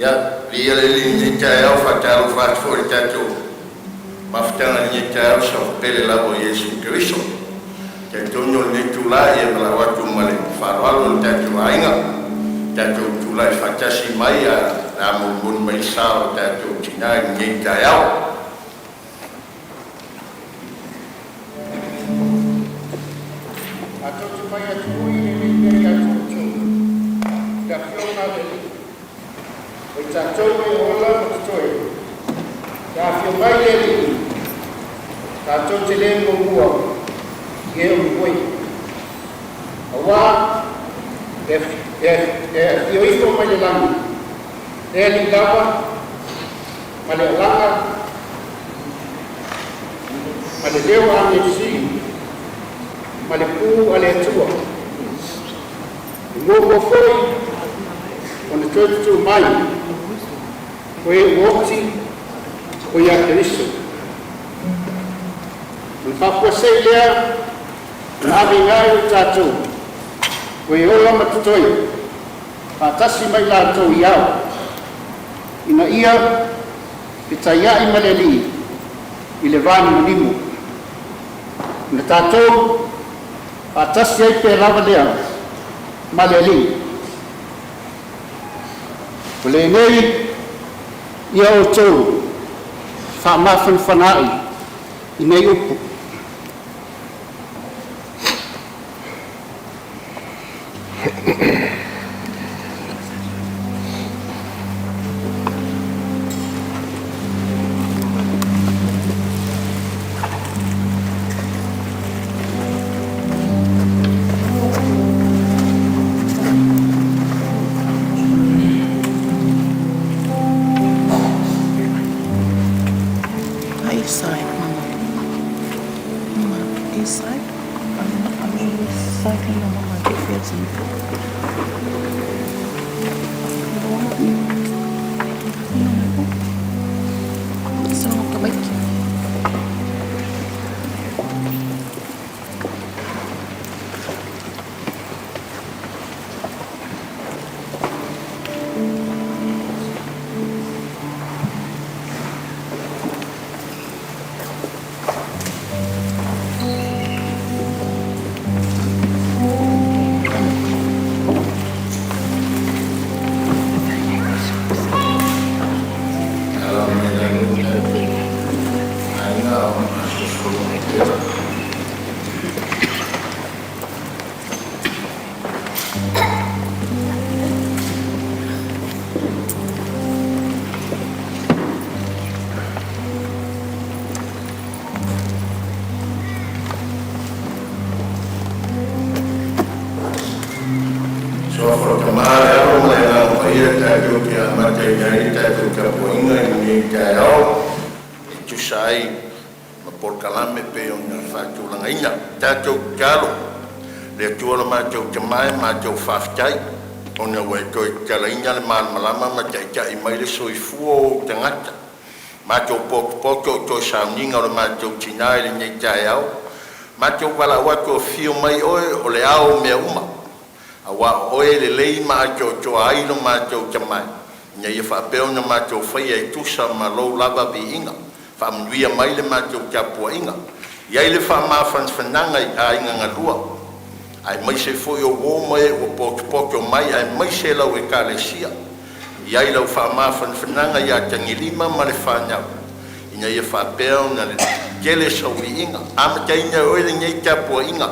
Ia, viia le Alii i lenei taeao. E faatalofa atu foi i le tatou mafutaga i lenei taeao, seauma pele lava o Iesu Keriso. E talitonu o lenei itula e valaau atu ma le faaaloalo i lo tatou aiga, tatou tulai faatasi mai ae o le a molimoli mai le sa o tatou tina i lenei taeao. Tatou te fai atu ui lenei mea ia te outou i le Afioga a le Alii, o i tatou e ola ma totoe, pe a afio mai le Alii, tatou te le muamua i e o moe. Auā e afio ifo mai le lagi le Alii lava ma le alaga ma le leo o agelu sili ma le pū a le Atua. E muamua foi ona toe tutū mai o e ua oti o ia Keriso. Ona faafuasei lea ona aveina ai o tatou o e ola ma totoe faatasi ma i latou i ao, ina ia fetaiai ma le Alii i le vanimonimo. Ona tatou faatasi ai pea lava lea ma le Alii. O lenei ia outou faamafanafanaai i nei upu. East side, Mama. Mama, east side. Are we cycling or Mama get fields? Ala mai lagi aiga o soifua. Suafa o le Tama, le Alo ma le Agaga Paia, tatou te amata ai le tatou tapuaiga i lenei taeao e tusa ai ma polokalame pei ona faatulagaina. Tatou tatalo. Le Atua lo matou Tama e, matou faafetai ona ua e toe tatalaina le malamalama ma taitai mai le soifua o ou tagata. Matou potopoto i toe sauniga o le matou tina i lenei taeao, matou valaau atu, afio mai Oe o le ao o mea uma, auā o Oe e lelei ma atoatoa ai lo matou tamai, ina ia faapea ona matou faia e tusa ma Lou lava viiga. Faamanuia mai le matou tapuaiga, i ai le faamafanafanaga i aiga galua, aemaise foi o uō ma e ua potopoto mai, aemaise lau Ekalesia. I ai lau faamafanafanaga ia Tagilima ma le fanau, ina ia faapea ona tele sau viiga. Amataina e Oe lenei tapuaiga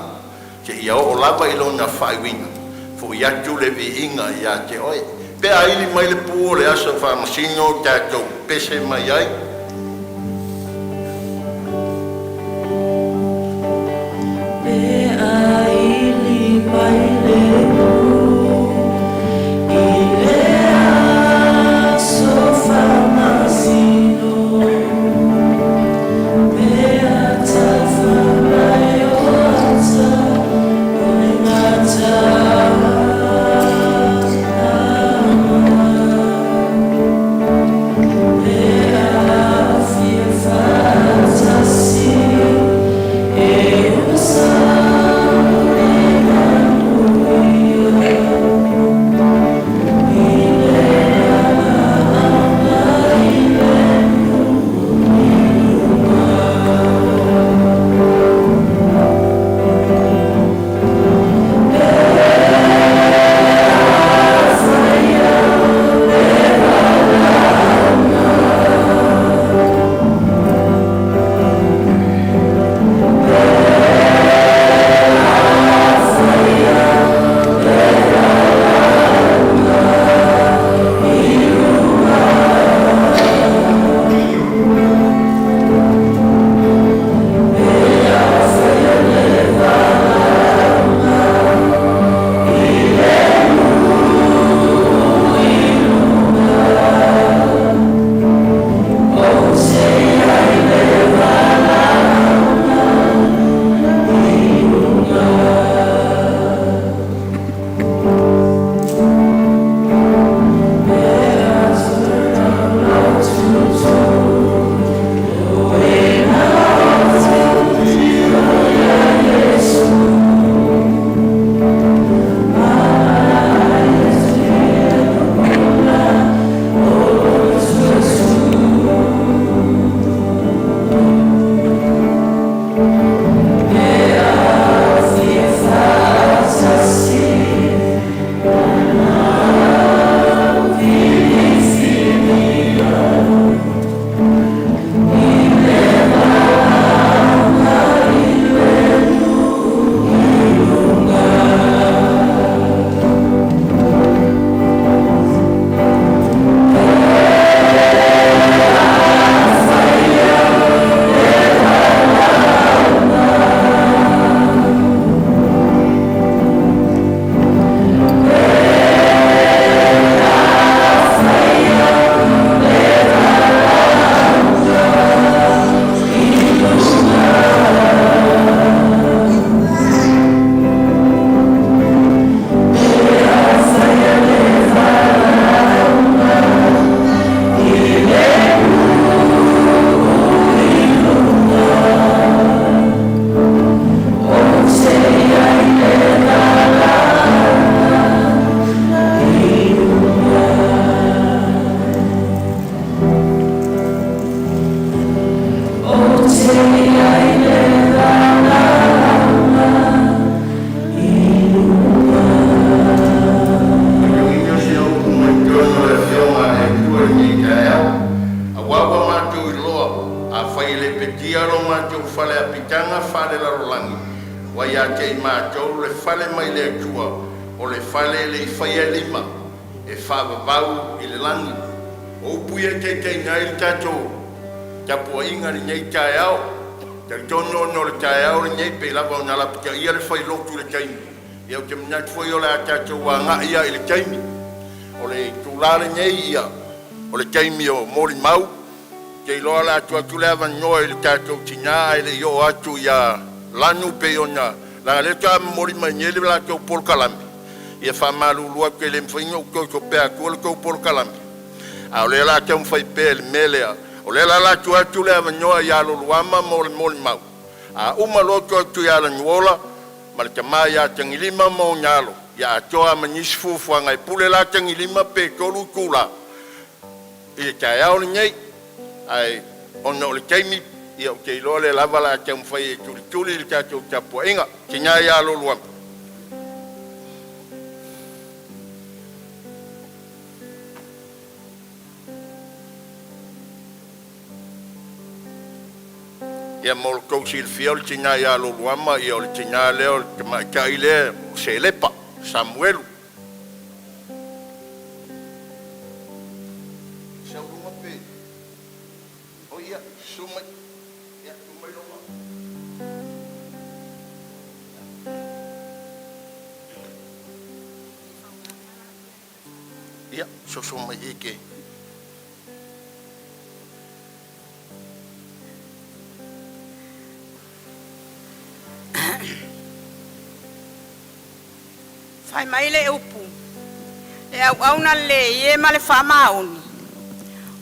seia oo lava i lona faaiuina. Fo'i atu le viiga ia te Oe. Pe a ili mai le pu o le aso faamasino tatou pese mai ai. Pe a ili mai le pū i le aso faamasino, pe a tafa mai o ata o le gataaga. Pe a Taitia lo matou fale apitaga faalelalolagi, ua ia te i matou le fale mai le Atua, o le fale e le i faia e lima, e faavavau i le lagi. O upu ia e taitaiina ai le tatou tapuaiga i lenei taeao. E talitonu ona o le taeao lenei pei lava ona lapataia le failotu i le taimi, ia ou te manatu foi o le a tatou agai lava i le taimi. O le itula lenei o le taimi o molimau. Ou te iloa o le a tuu atu le avanoa i le tatou tina ae le i oo atu ia Lanu pei ona… leaga o lea faatoa momoli mai nei le latou polokalame. E faamalulu atu e le mafai ona ou toe topea atua le tou polokalame, a o lea o le a taumafai pea i le mea lea. O lea la o le a tuu atu le avanoa ia Loluama mo le molimau. A uma loa tuu atu ia Lanuola ma le tama ia Tagilima ma ona alo, atoa ai ma nisi fuafuaga. E pule la Tagilima pe 3 itula i le taeao lenei, ae ona o le taimi, ou te iloa o lea lava o le a taumafai e tulituli le tatou tapuaiga. Le tina ia Loluama. Ia mo lo outou silafia, o le tina ia Loluama, o le tina lea o le tamaitai lea o Selepa Samuelu. Ia, soso mai i ke. Fai mai le upu, le auauna lelei e ma le faamaoni,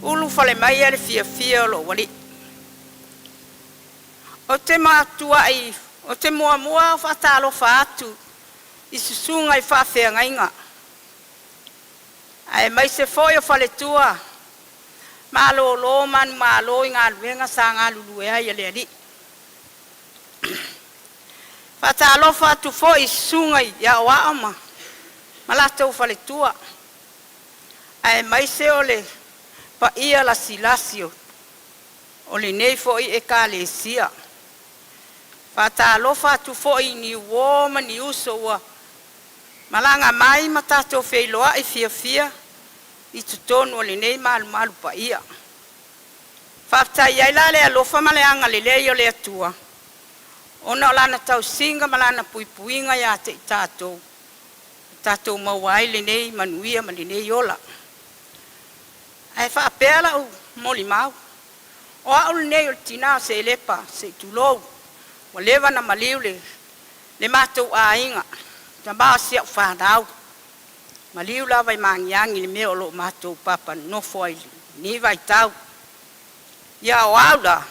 ulufale mai le fiafia o lou alii. Ou te muamua faatalofa atu i susuga i faafeagaiga aemaise foi o faletua malolo manumalo i galuega sa galulue ai e le alii. E faatalofa atu foi i susuga i aoao ma latou faletua, aemaise o le paia lasilasi o lenei foi ekalesia. Faatalofa atu foi i ni uo ma ni uso ua malaga mai ma tatou feiloai fiafia i totonu o lenei malumalu paia. Faafetai ai la le alofa ma le agalelei o le Atua ona o Lana tausiga ma Lana puipuiga ia te i tatou, ua tatou maua ai lenei manuia ma lenei ola. Ae faapea lau molimau, o au lenei o le tina o Selepa, se i tulou, ua leva ona maliu le matou aiga, le tama o si au fanau, maliu lava i Magiagi i le mea o lo o matou papa nonofo ai i lenei vaitau. Ia o au la,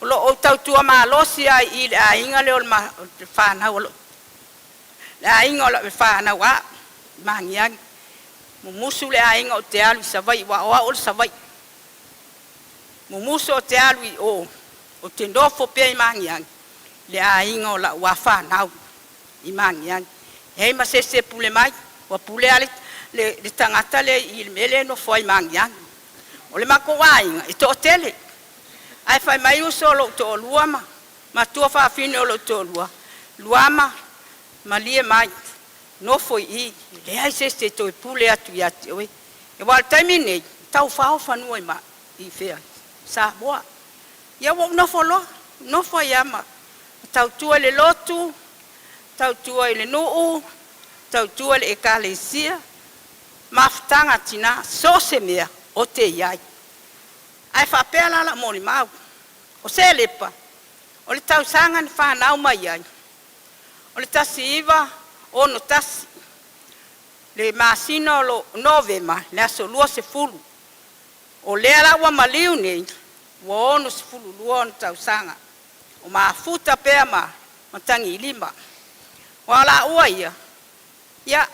o lo o ou tautua malosi lava i i le aiga lea o le fanau a lou le aiga o lau fanau a i Magiagi. Mumusu le aiga ou te alu i Savaii aua o au o le Savaii. Mumusu ou te alu i o ou te nofo pea i Magiagi i le aiga o lau fanau i Magiagi. E leai ma se isi e pule mai, ua pule lava le tagata lea i le mea lea e nofo ai i Magiagi. O le matou aiga e toatele, ae fai mai uso o lou toalua ma matua fafine o lou toalua, “Luama, malie mai, nofo i i, e leai se isi e toe pule atu ia te oe, aua o le taimi lenei e taufao fanua i fea i Samoa.” Ia ua ou nofo loa, nofo ai lava ma tautua i le lotu, tautua i le nuu, tautua i le ekalesia, mafutaga a tina, so o se mea ou te i ai. Ae faapea la lau molimau, o Selepa, o le tausaga na fanau mai ai, o le 1961, le masina o Novema le aso 20. O lea la ua maliu nei, ua 62 ona tausaga o mafuta pea ma matagilima. Aua o laua ia, ia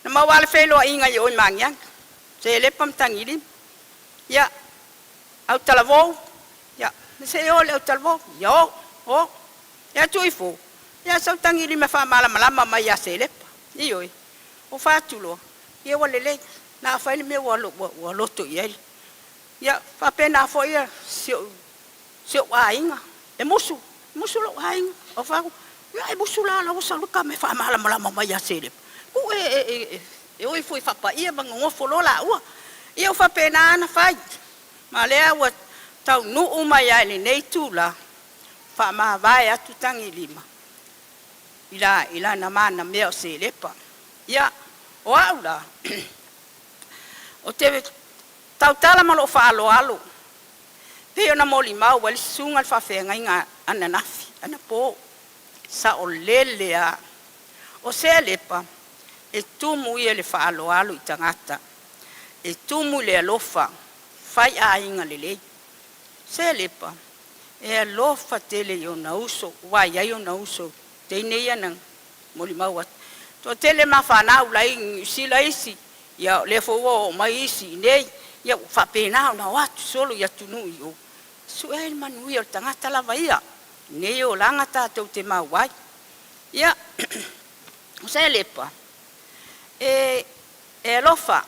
na maua lava le feiloaiga i o i Magiagi, Selepa ma Tagilima. Ia, autalavou, ia se i o i le autalavou, ia o, o. Ia tuifo, ia sau Tagilima e faamalamalama mai ia Selepa. Ioe. Ou fai atu loa, ia ua lelei, o le a fai le mea ua loto i ai. Ia faapena foi si ou Si ou aiga, e musu, musu lou aiga. Ou fai atu, Ia e musu la, la ua sau loa le tama e faamalamalama mai ia Selepa. Tuu e e e e o ifo i faapaia ma nonofo loa laua. Ia ua faapena ona fai, ma o lea ua taunuu mai lava i lenei itula, faamavae atu tagilima i lana manamea o Selepa. Ia, o au la, ou te tautala ma lou faaaloalo pei ona molimau ai le susuga i le faafeagaiga ananafi anapo, saolele lava. O Selepa e tumu ia i le faaaloalo i tagata, e tumu i le alofa, faiaiga lelei. Selepa e alofa tele i ona uso aua e i ai ona uso, teine ia na molimau atu. E toatele ma fanau la e i Niu Sila isi, ia o lea foi ua oo mai isi i inei, ia ua faapena ona o atu solo i atunuu i o e sue ai le manuia o le tagata lava ia i nei olaga tatou te mau ai. Ia, o Selepa, e alofa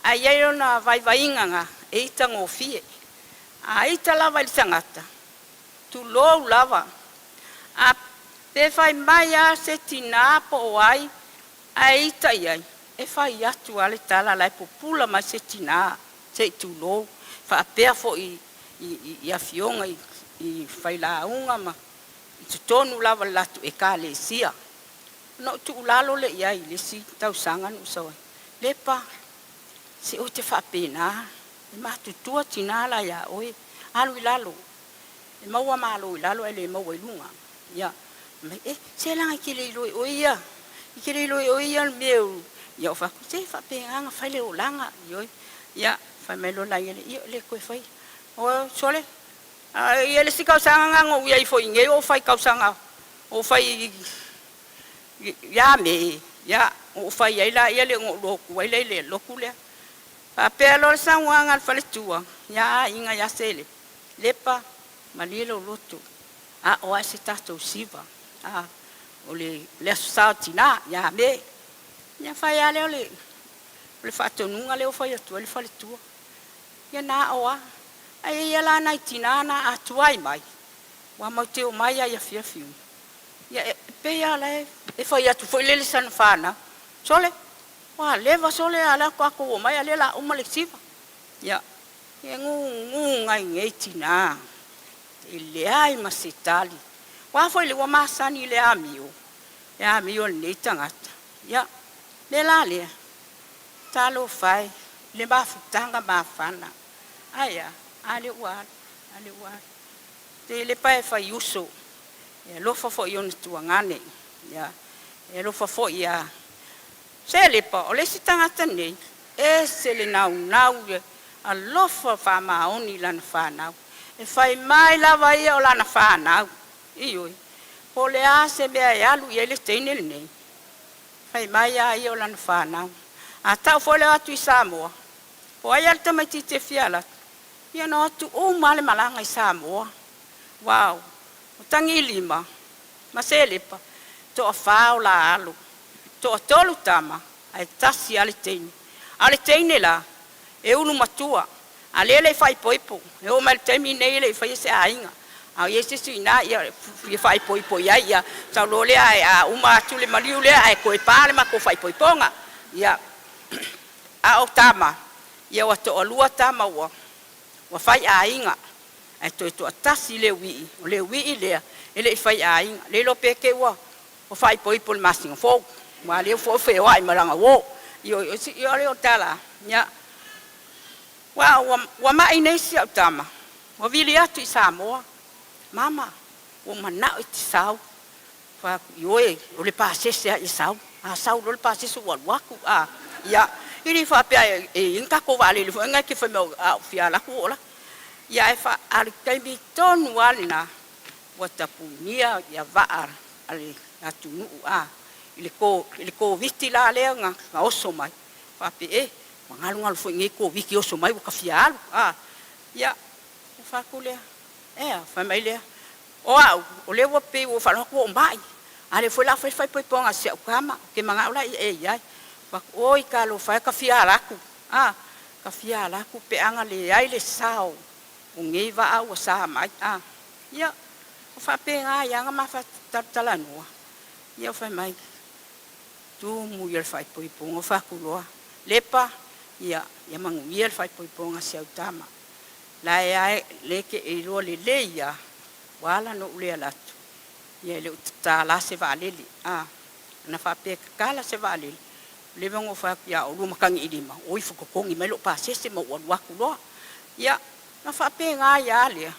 ae i ai ona vaivaiga na e itagofie. A ita lava i le tagata, tulou lava, a pe fai mai lava se tinā po o ai ae ita i ai, e fai atu lava le tala la e pupula mai se tinā, se i tulou, faapea foi i afioga i failauga ma i totonu lava o le latou ekalesia. Ona ou tuulalo lea i ai i le isi tausaga na ou sau ai, “Lepa, se oe e te faapena, e matutua tina la ia oe, alu i lalo, e maua malo i lalo ae le maua i luga.” Ia, fai mai, “E, se leaga e te le iloa e oe ia, e te le iloa e oe ia le mea e…” Ia ou fai atu, “Se e faapena ona fai le olaga, ioe.” Ia fai mai loa laia, “Ia e le toe faia.” Oi sole, a ia le isi tausaga lena na ou i ai ifo i inei o ou fai tausaga, ou fai ia Me, ia ona ou fai ai lea ona ou lotu ai lea i le lotu lea. Faapea loa le saunoaga a le faletua ia aiga ia Selepa, “Lepa, malie lou loto, a o ae se tatou siva o le aso sa o tina ia Me.” Ia fai lava lea o le faatonuga lea ua fai atu ai le faletua. Ia na ao lava. Ae i ai lava la nai tina na a tuai mai, aua matou te omai lava i afiafi uma, ia e pei lava o la e fai atu foi lele i sana fanau, “Sole, ua leva sole a o lea faatoa tou omai a o lea o le a uma le siva.” Ia, e gugu nai nei tina, e leai ma se tali. Ua a foi la ua masani i le amio, le amio a lenei tagata. Ia, o le mea la lea, talofa e i le mafutaga mafana, ae a? A lea ua alu, a lea ua alu. Selepa e fai uso, e alofa foi i ona tuagane, e alofa foi ia Selepa o le isi tagata lenei e ese le naunau, alofa faamaoni i lana fanau. E fai mai lava ia o lana fanau, ioe, po o le a se mea e alu i ai le teine lenei, fai mai lava ia o lana fanau. A tau foi le o atu i Samoa, po o ai lava le tamaitiiti e fia alu atu, ia na o atu uma lava le malaga i Samoa. Aua o Tagilima ma Selepa, e toafa o la alo, toatolu tama ae tasi lava le teine. A o le teine la, e ulu matua, a o lea e le i faaipoipo. E oo mai i le taimi lenei e le i faia se aiga. A o i ai se isi o i ina e fia faaipoipo i ai, ia sau loa lea a uma atu le maliu lea ae toe pa le matou faaipoipoga. Ia, a o tama, ia ua toalua tama ua faiaiga, ae toe toatasi Leuii, o Leuii lea e le i faiaiga. Le iloa pe te i ua faaipoipo i le masina fou, aua o lea foi ua feoai ma lana uo. Ia o le tala, ia, ua mai nei si au tama, ua vili atu i Samoa, “Mama, ua ou manao e te sau.” Ou fai atu, “Ioe, o le pasese lava ia sau. A sau loa le pasese ou alu atu.” A, ia, e le faapea e i ai ni tatou vaalele foi lea e te fai mai a ou fia alu atu ou alu atu. Ia ae a o le taimi tonu lava lena ua tapunia vaa a le atunuu i le Koviti la lea na oso mai, faapea, e, ua galugalu foi i lenei Koviti oso mai ua ta fia alu. Ia, ou fai atu lea, e a? Fai mai lea, o au, o lea ua pei ua ou faalogo atu ua ou mai, a o lea foi o le a fai le faaipoipoga a si au tama, ou te manao la ia e i ai. Ou fai atu, oi talofa e, ta fia alu atu, ta fia alu atu pe a na leai le sao. O nei vaa ua sa mai a. Ia, o faapega ai lava ona ma faatalatalanoa, ia fai mai, tumu ia le faaipoipoga. Ou fai atu loa, Lepa, ia manuia le faaipoipoga a si au tama. La e lava e te iloa lelei lava, ua ala ona ou le alu atu, ia e le o tatala se vaalele. Ana faapea e tatala se vaalele, ua leva ona ou fai atu ia oulua ma Tagiilima, o ifo e totogi mai lou pasese ma ou alu atu loa. Ia, ona faapena ai lava lea,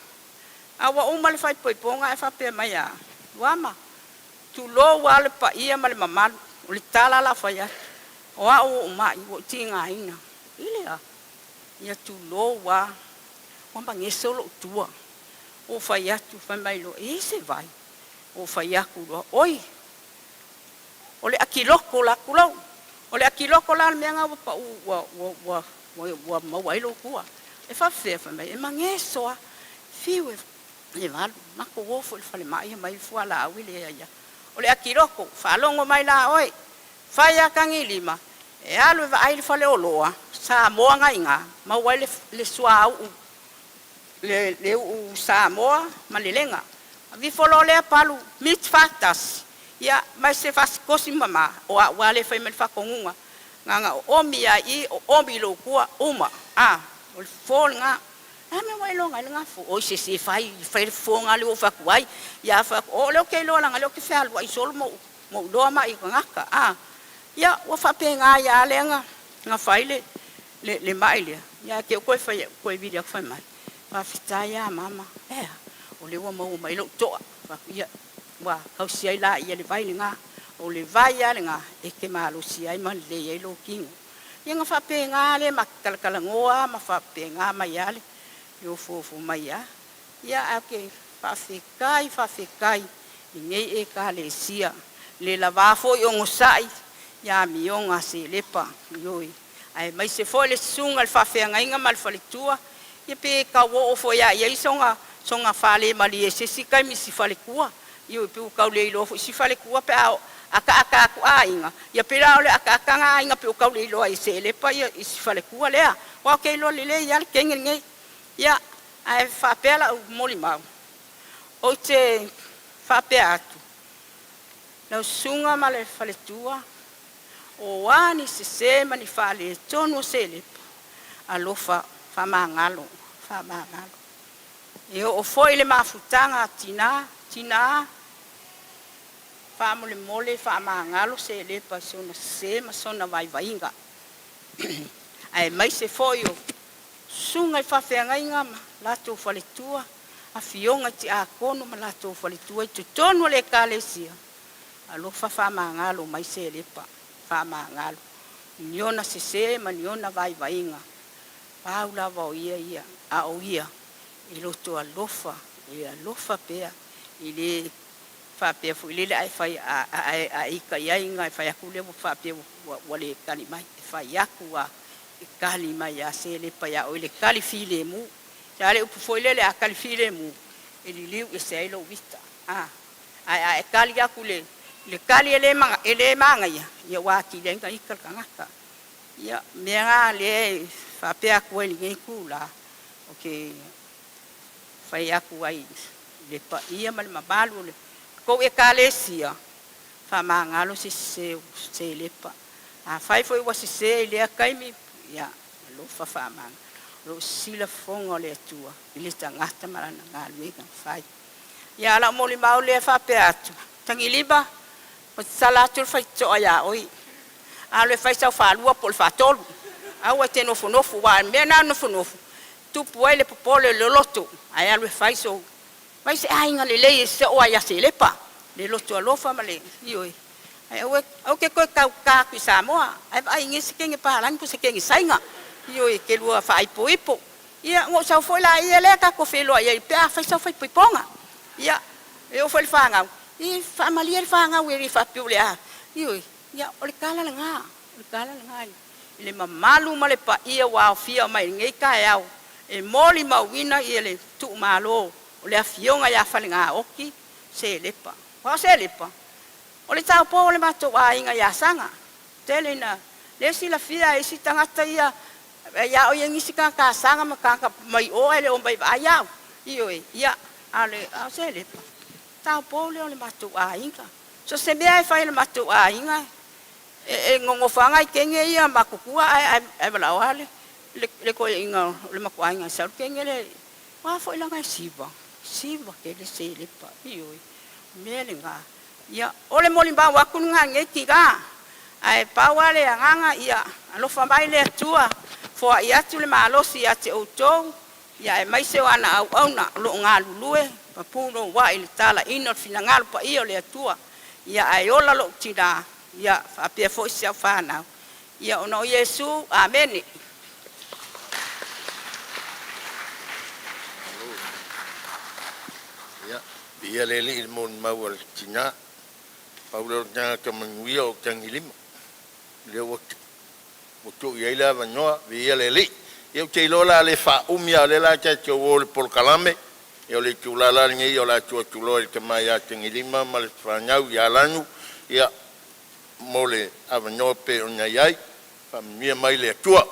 a ua uma le faaipoipoga ae faapea mai ia Luama, tulou lava le paia ma le mamalu, o le tala la fai atu, o au ua ou mai, ua ou tigaina. I le a? Ia tulou lava, ua magiso lou tua. Ua ou fai atu, fai mai loa, e i ai se vai? Ou fai atu loa, oi, o le atiloko la, tulou, o le atiloko la le mea lena ua pau ua, ua, ua, ua maua ai lou tua. E faafefea? Fai mai, e mageso lava. Fiu e valu, matou o foi i le falemai aumai fualaau e leai lava. O le atiloko, faalogo mai la oe, fai lava tagilima, e alu e vaai le faleoloa, Samoa na i ina, maua ai le suauu, le uu Samoa ma le lega. Aveifo loa lea palu miti faatasi, ia ma se fasikosi mama, o au lava lea e fai mai le faatonuga. Na ona oomi lava i i, oomi i lou tua, uma. O le fofo lena. O le a le mea ua e iloa ai lena fofo? Oi se se fai, fai le fofo lena lea ua ou fai atu ai. Ia fai atu, o lea ou te iloa leaga o lea ou te fealuai solo ma ou iloa mai i tagata. Ia ua faapena ai lava lea na fai le mai lea, ae te i ua toe toe vili atu fai mai, faafetai lava mama, e a? O lea ua maua mai lou toa. Fai atu, ia, ua tausi ai laia le vai lena. O le vai lava lena e te malosi ai ma lelei ai lou tino. Ia na faapena lea ma talatalanoa ma faapena mai lava le ofoofo mai lava. Ia ae ou te faafetai, faafetai i lenei Ekalesia, le lava foi onosai i amioga a Selepa, ioe, aemaise foi le susuga i le faafeagaiga ma le faletua, ia pe tau oo foi lava i ai sona falemalie i se isi taimi i si faletua. Ioe, pei ua tau le iloa foi si faletua pe a ataata atu aiga, ia pei la o le ataata na aiga pei ua tau le iloa ai e Selepa ia si faletua lea. Aua ou te iloa lelei lava le teine lenei. Ia, ae faapea lau molimau, ou te faapea atu, lau susuga ma le faletua, o a ni sese ma ni faaletonu o Selepa, alofa faamagalo, faamagalo. E oo foi i le mafutaga a tina, tina faamolemole faamagalo Selepa i sona sese ma sona vaivaiga. Aemaise foi o susuga i faafeagaiga ma latou faletua, afioga i tiakono ma latou faletua i totonu o le Ekalesia, alofa faamagalo mai Selepa, faamagalo i ni ona sese ma ni ona vaivaiga. Pau lava o ia ia, a o ia e loto alofa, e alofa pea, e le faapea foi lele a e fai a e ita i ai ona e fai atu lea ua faapea ua le tali mai. E fai atu lava, e tali mai lava Selepa ia oe i le tali filemu. E a le upu foi lele, a tali filemu, e liliu ese ai lou ita. Ae a e tali atu i le tali e le manaia, ia ua atili ai ona ita le tagata. Ia, o mea na lea e faapea atu ai i lenei itula, ou te fai atu ai i le paia ma le mamalu o le tou Ekalesia, faamagalo se sese o Selepa. Afai foi ua sese i lea taimi, ia alofa faamagalo. O lo o sisila fofoga o le Atua i le tagata ma lana galuega fai. Ia, a o lau molimau lea e faapea atu, Tagilima, ua tatala atu le faitotoa ia oe, alu e fai sau faalua po o le faatolu. Aua e te nofonofo, aua o le mea lena o le nofonofo, e tupu ai le popole o le loto, ae alu e fai sou, fai se aiga lelei e sosoo ai ia Selepa, le loto alofa ma le, ioe. Ae aua, aua te toe tautata atu i Samoa, ae vaai i se teine palagi po o se teine Saina. Ioe, e te lua faaipoipo. Ia, ona ou sau foi laia lea tatou feiloai ai pe a fai sau faaipoipoga. Ia, e oo foi i le fanau, ia faamalie le fanau e le faapea o le a, ioe, ia o le tala lena, o le tala lena i le mamalu ma le paia ua aofia mai i lenei taeao e molimauina le tuumalo o le afioga ia Falegaoti Selepa. Aua o Selepa, o le taupou o le matou aiga i Asaga. Tele ina le silafia e isi tagata ia. Ia o ia nisi tagata saga ma tagata mai o ae le o mai vaai au. Ioe, ia, a o le a o Selepa, taupou lea o le matou aiga. So se mea e fai e le matou aiga, e nonofaga i teine ia matutua ae ae valaau lava le toeaina o le matou aiga e sau le teine lea. Aua foi leaga e siva, siva tele Selepa. Ioe, o le mea lena. Ia, o le molimau atu lena a lenei tina, ae pau lava le agaga ia alofa mai le Atua foai atu le malosi ia te outou, aemaise o ana auauna o lo o galulue ma punouai i le talaiina o le finagalo paia o le Atua. Ia ae ola lou tina faapea foi si au fanau ona o Iesu. Amene. Ia, viia le Alii i le molimau a le tina. Pau lea o le tagata manuia o tagilima, lea ua tuu i ai le avanoa. Viia le Alii. Ia ou te iloa o le a le faaumi ae o lea o le a tatou o i le polokalame. Ia o le itula la lenei o le a tuu atu loa i le tama ia Tagiilima ma le fanau ia Lanu, ia mo le avanoa e pei ona i ai. Faamanuia mai le Atua.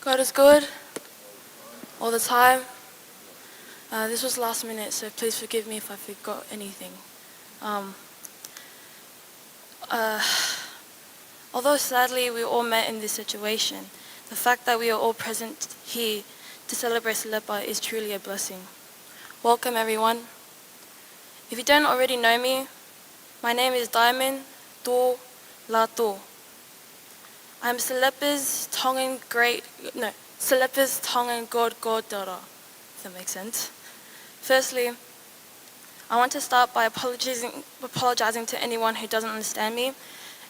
God is good all the time. This was last minute, so please forgive me if I forgot anything. Although sadly we all met in this situation, the fact that we are all present here to celebrate Selepa is truly a blessing. Welcome, everyone. If you don't already know me, my name is Diamond Do Lato. I'm Selepa's Tongan great, no, Selepa's Tongan god goddaughter, if that makes sense. Firstly, I want to start by apologizing to anyone who doesn't understand me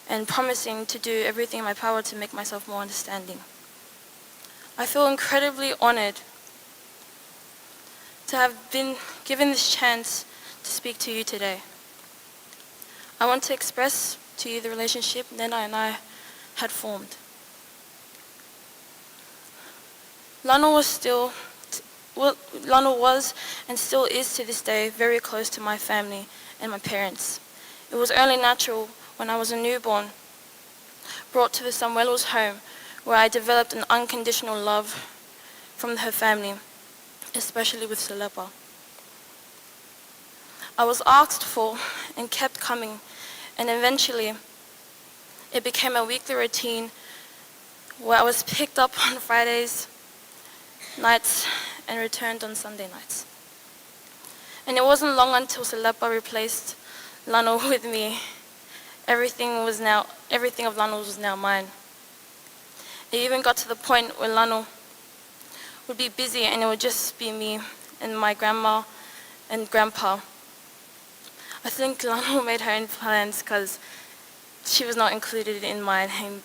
and promising to do everything in my power to make myself more understanding. I feel incredibly honored to have been given this chance to speak to you today. I want to express to you the relationship Nena and I had formed. Lano was still, well, Lano was and still is to this day very close to my family and my parents. It was only natural when I was a newborn, brought to the Samuelo's home, where I developed an unconditional love from her family, especially with Selepa. I was asked for and kept coming, and eventually it became a weekly routine where I was picked up on Fridays nights and returned on Sunday nights. And it wasn't long until Selepa replaced Lano with me. Everything of Lano's was now mine. It even got to the point where Lano would be busy and it would just be me and my grandma and grandpa. I think Lano made her own plans because she was not included in mine and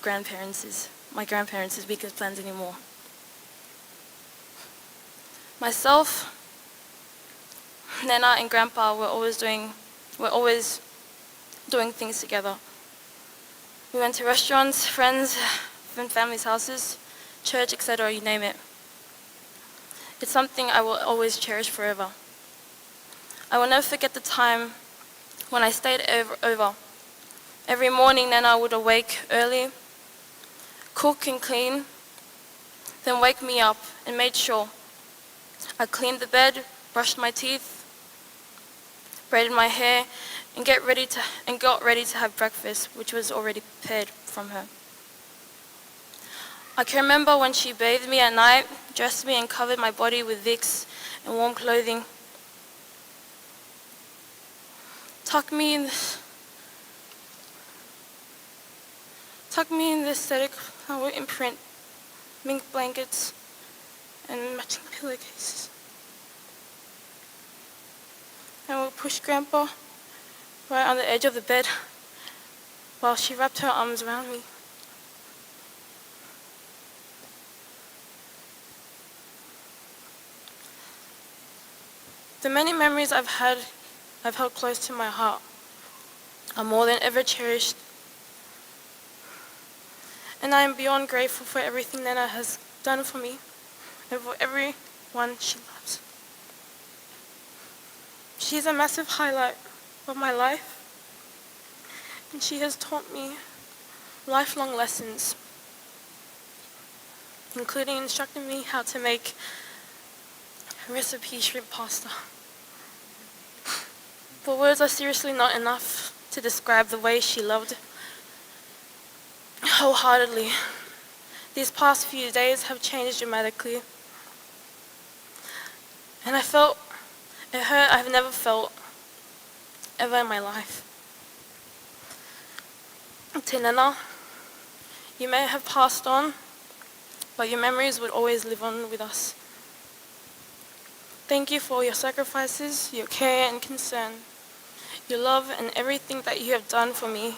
my grandparents' weekend plans anymore. Myself, Nana and Grandpa were always doing things together. We went to restaurants, friends and family's houses, church, etc., you name it. It's something I will always cherish forever. I will never forget the time when I stayed over. Every morning, Nana would awake early, cook and clean, then wake me up and made sure I cleaned the bed, brushed my teeth, braided my hair, and got ready to have breakfast, which was already prepared from her. I can remember when she bathed me at night, dressed me and covered my body with Vicks and warm clothing. Tucked me in the, tucked me in the aesthetic flower imprint, mink blankets, and matching pillowcases. And would push Grandpa right on the edge of the bed while she wrapped her arms around me. The many memories I've held close to my heart, are more than ever cherished. And I am beyond grateful for everything Nana has done for me and for everyone she loves. She is a massive highlight of my life, and she has taught me lifelong lessons, including instructing me how to make recipe shrimp pasta. But words are seriously not enough to describe the way she loved wholeheartedly. These past few days have changed dramatically. And I felt a hurt I've never felt ever in my life. Tenena, you may have passed on, but your memories would always live on with us. Thank you for your sacrifices, your care and concern, your love and everything that you have done for me.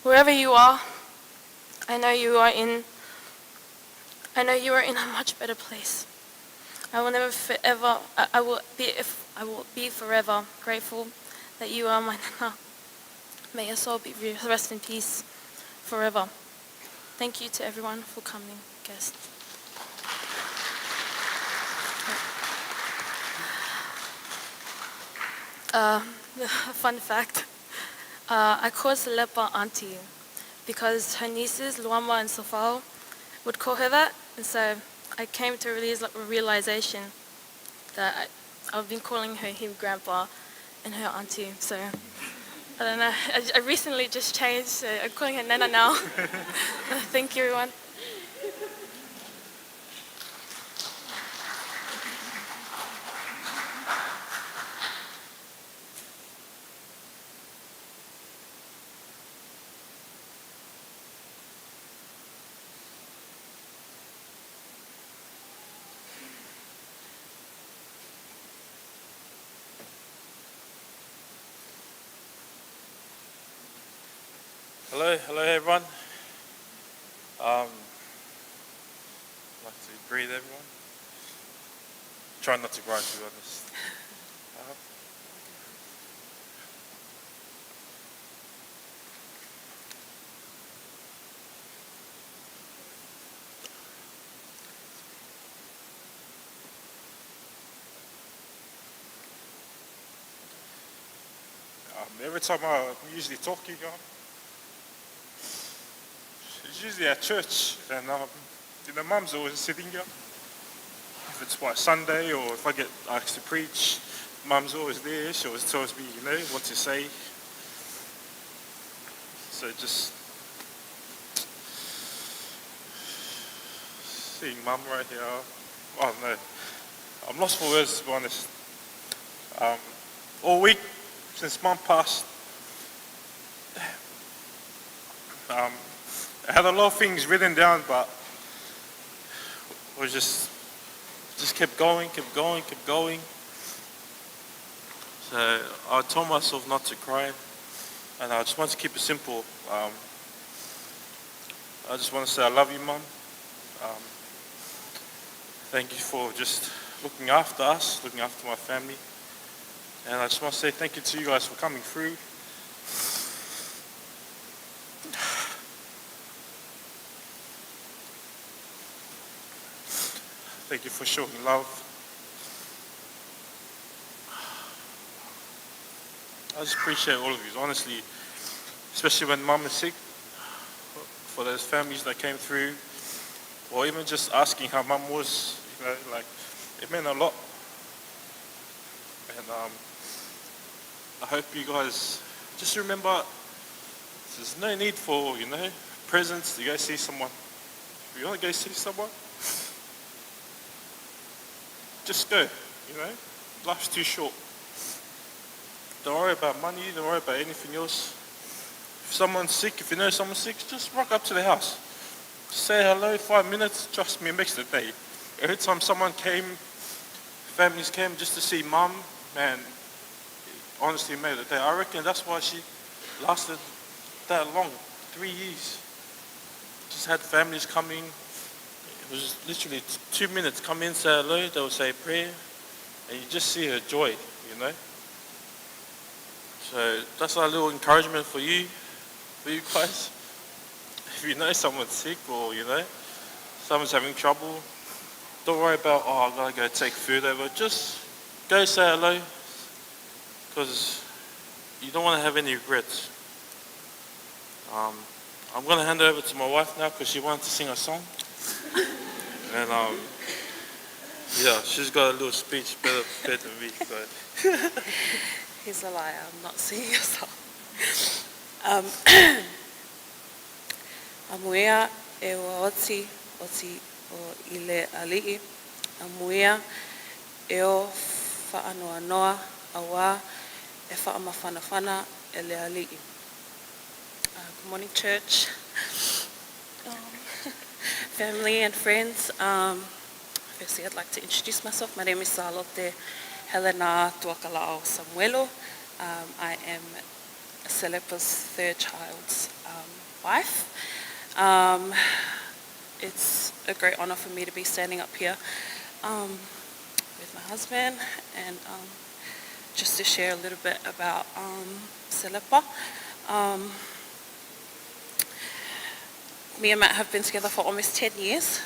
Wherever you are, I know you are in I know you are in a much better place. I will never forever I, will be if I will be forever grateful that you are my nana. May your soul be rest in peace forever. Thank you to everyone for coming, guests. Fun fact, I call Selepa auntie because her nieces, Luama and Sofal, would call her that. And so I came to a realization that I've been calling her him grandpa and her auntie. So I don't know. I recently just changed, so I'm calling her Nana now. Thank you, everyone. Hello, hello everyone. I'd like to greet everyone. Try not to cry, to be honest. Every time I'm usually talking, it's usually at church, and Mum's always sitting here. If it's by Sunday or if I get asked to preach, Mum's always there. She always tells me, what to say. So just seeing Mum right here, I don't know. I'm lost for words, to be honest. All week since Mum passed, I had a lot of things written down, but it was just kept going, kept going, kept going. So I told myself not to cry, and I just want to keep it simple. I just want to say I love you, Mum. Thank you for just looking after us, looking after my family. And I just want to say thank you to you guys for coming through. Thank you for showing love. I just appreciate all of you, honestly, especially when Mum is sick, for those families that came through, or even just asking how Mum was, it meant a lot. And I hope you guys just remember, there's no need for presents to go see someone. If you want to go see someone, just go. Life's too short. Don't worry about money, don't worry about anything else. If someone's sick, if you know someone's sick, just rock up to the house. Say hello, 5 minutes, trust me, it makes the day. Every time someone came, families came just to see Mum, man, it honestly made the day. I reckon that's why she lasted that long, 3 years. Just had families coming. It was literally 2 minutes, come in, say hello, they'll say a prayer, and you just see her joy. So that's our little encouragement for you guys. If you know someone's sick or someone's having trouble, don't worry about, oh, I've got to go take food over. Just go say hello. Because you don't want to have any regrets. I'm going to hand over to my wife now because she wanted to sing a song. And yeah, she's got a little speech better prepared than me. So. He's a liar. I'm not singing a song. Amuia e ua oti, oti o i le ali'i. Amuia e o whaanoanoa awa e whaamafanafana e le ali'i. Good morning, church, family and friends. Firstly, I'd like to introduce myself. My name is Salote Helena Tuakala'o Samuelo. I am Selepa's third child's wife. It's a great honor for me to be standing up here with my husband and just to share a little bit about Selepa. Me and Matt have been together for almost 10 years,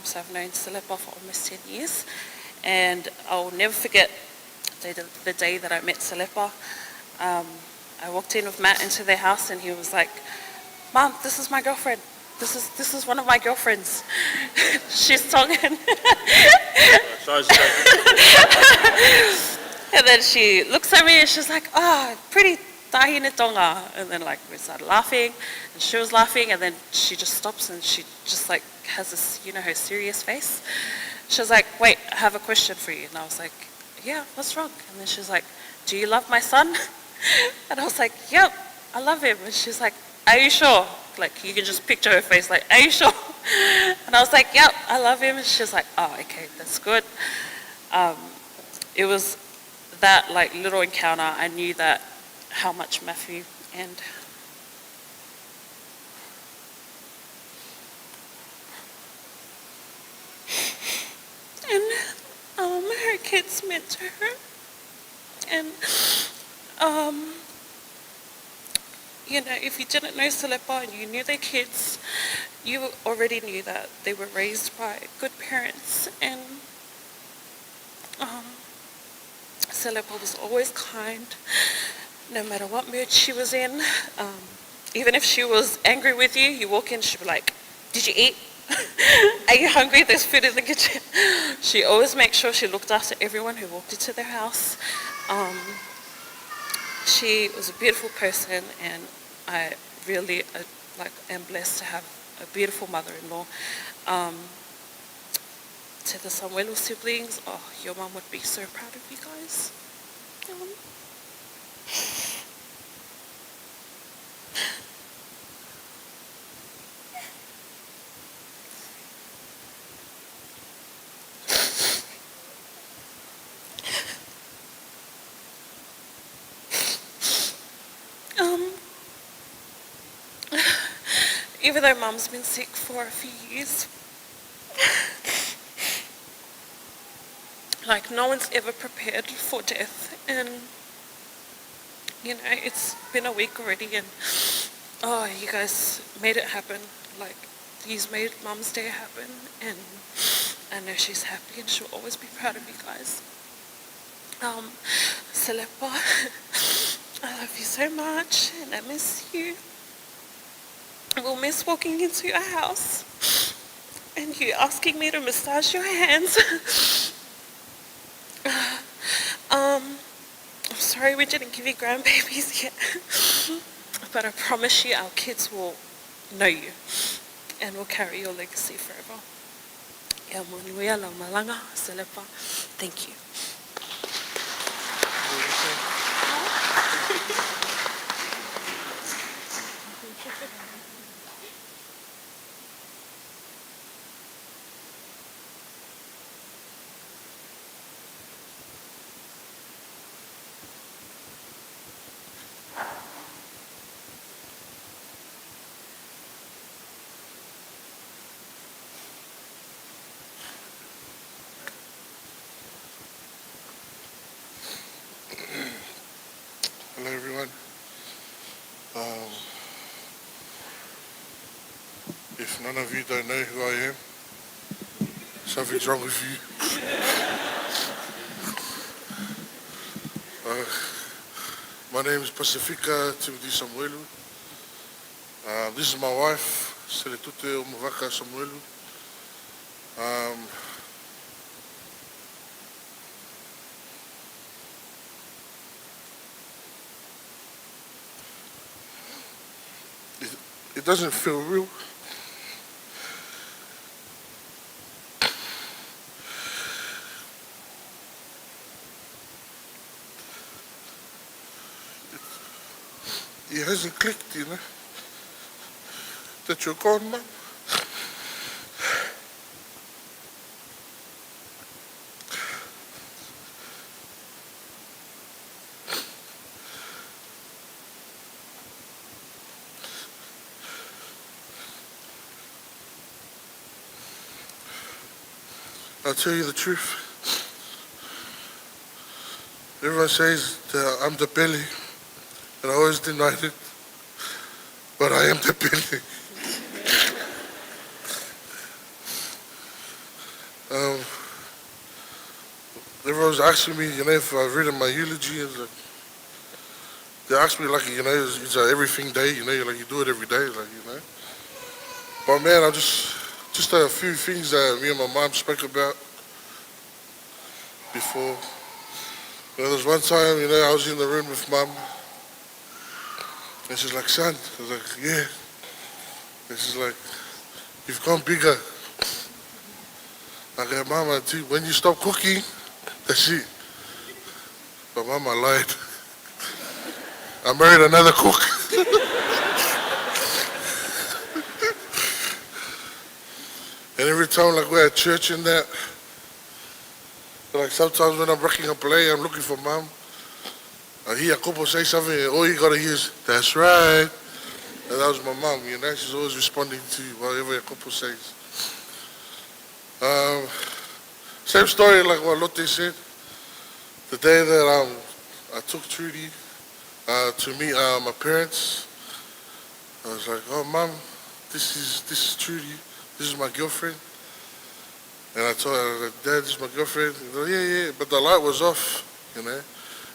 so I've known Selepa for almost 10 years, and I'll never forget the day that I met Selepa. I walked in with Matt into their house and he was like, "Mom, this is my girlfriend. This is one of my girlfriends. She's Tongan." Sorry, And then she looks at me and she's like, "Oh, pretty tahine Tonga." And then like we started laughing and she was laughing, and then she just stops and she just like has this, her serious face. She was like, "Wait, I have a question for you." And I was like, "Yeah, what's wrong?" And then she's like, "Do you love my son?" And I was like, "Yep, I love him." And she's like, "Are you sure?" Like you can just picture her face like, "Are you sure?" And I was like, "Yep, I love him." And she's like, "Oh, okay, that's good." It was that like little encounter, I knew that how much Matthew and her kids meant to her. And if you didn't know Selepa and you knew their kids, you already knew that they were raised by good parents. And Selepa was always kind, no matter what mood she was in. Even if she was angry with you, you walk in, she'd be like, "Did you eat? Are you hungry? There's food in the kitchen." She always made sure she looked after everyone who walked into their house. She was a beautiful person, and I really am blessed to have a beautiful mother-in-law. To the Samuelu siblings, oh, your mum would be so proud of you guys. Even though Mum's been sick for a few years, like no one's ever prepared for death, and it's been a week already, and oh, you guys made it happen. Like, you've made Mum's day happen, and I know she's happy and she'll always be proud of you guys. Selepa, I love you so much and I miss you. We'll miss walking into your house and you asking me to massage your hands. I'm sorry we didn't give you grandbabies yet, but I promise you our kids will know you and will carry your legacy forever. Ia manuia lau malaga, Selepa. Thank you. Hello everyone. If none of you don't know who I am, something's wrong with you. My name is Pasifika Timothy Samuelu. This is my wife, Seletute Umavaka Samuelu. It doesn't feel real. It hasn't clicked, you know, that you're gone, Mum. I'll tell you the truth. Everyone says that I'm the belly, and I always denied it, but I am the belly. Everyone's asking me, you know, if I've written my eulogy. And like, they ask me, like, you know, it's a everything day, you know, like you do it every day, like, you know. But man, I just a few things that me and my mom spoke about before. You know, there was one time, you know, I was in the room with Mum, and she's like, son, I was like, yeah. And she's like, you've gone bigger. I go, Mama, when you stop cooking, that's it. But Mama lied. I married another cook. And every time, like, we're at church and that, like, sometimes when I'm rocking a play, I'm looking for Mum. I hear a couple say something, and all you got to hear is, that's right. And that was my mum, you know, she's always responding to whatever a couple says. Same story like what Lotte said. The day that I took Trudy to meet my parents, I was like, oh, Mum, this is Trudy. This is my girlfriend. And I told her, like, Dad, this is my girlfriend. And they're like, yeah, yeah, but the light was off, you know.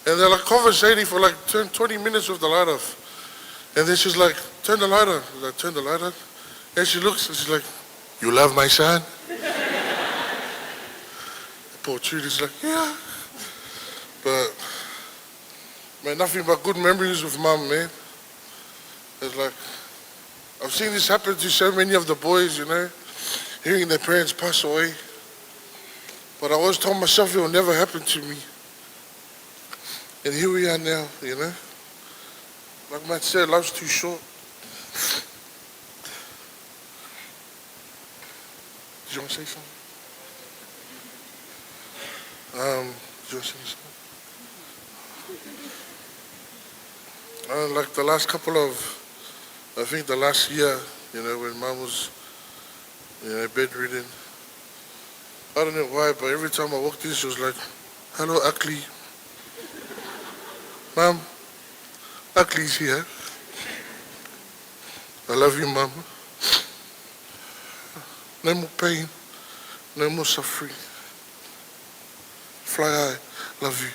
And they're like conversating for like 20 minutes with the light off. And then she's like, turn the light on. I was like, turn the light on. And she looks and she's like, you love my son? Poor Trudy's like, yeah. But, man, nothing but good memories with Mum, man. It's like, I've seen this happen to so many of the boys, you know, hearing their parents pass away. But I always told myself it will never happen to me. And here we are now, you know. Like Matt said, life's too short. Did you want to say something? Did you want to say something? Like the last couple of, I think the last year, you know, when Mum was, you know, bedridden. I don't know why, but every time I walked in, she was like, hello, Akli. Mum, Akli's here. I love you, Mum. No more pain, no more suffering. Fly high, love you.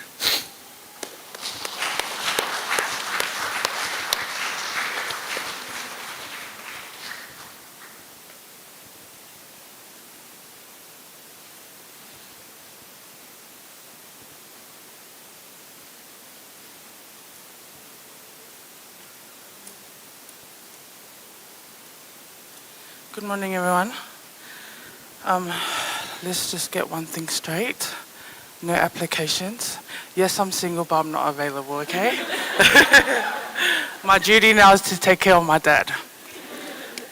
Good morning, everyone. Let's just get one thing straight. No applications. Yes, I'm single, but I'm not available, okay? My duty now is to take care of my dad.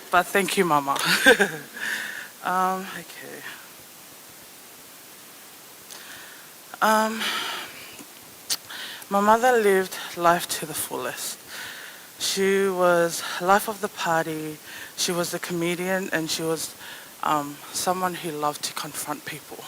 But thank you, Mama. Okay. My mother lived life to the fullest. She was life of the party, she was a comedian, and she was someone who loved to confront people.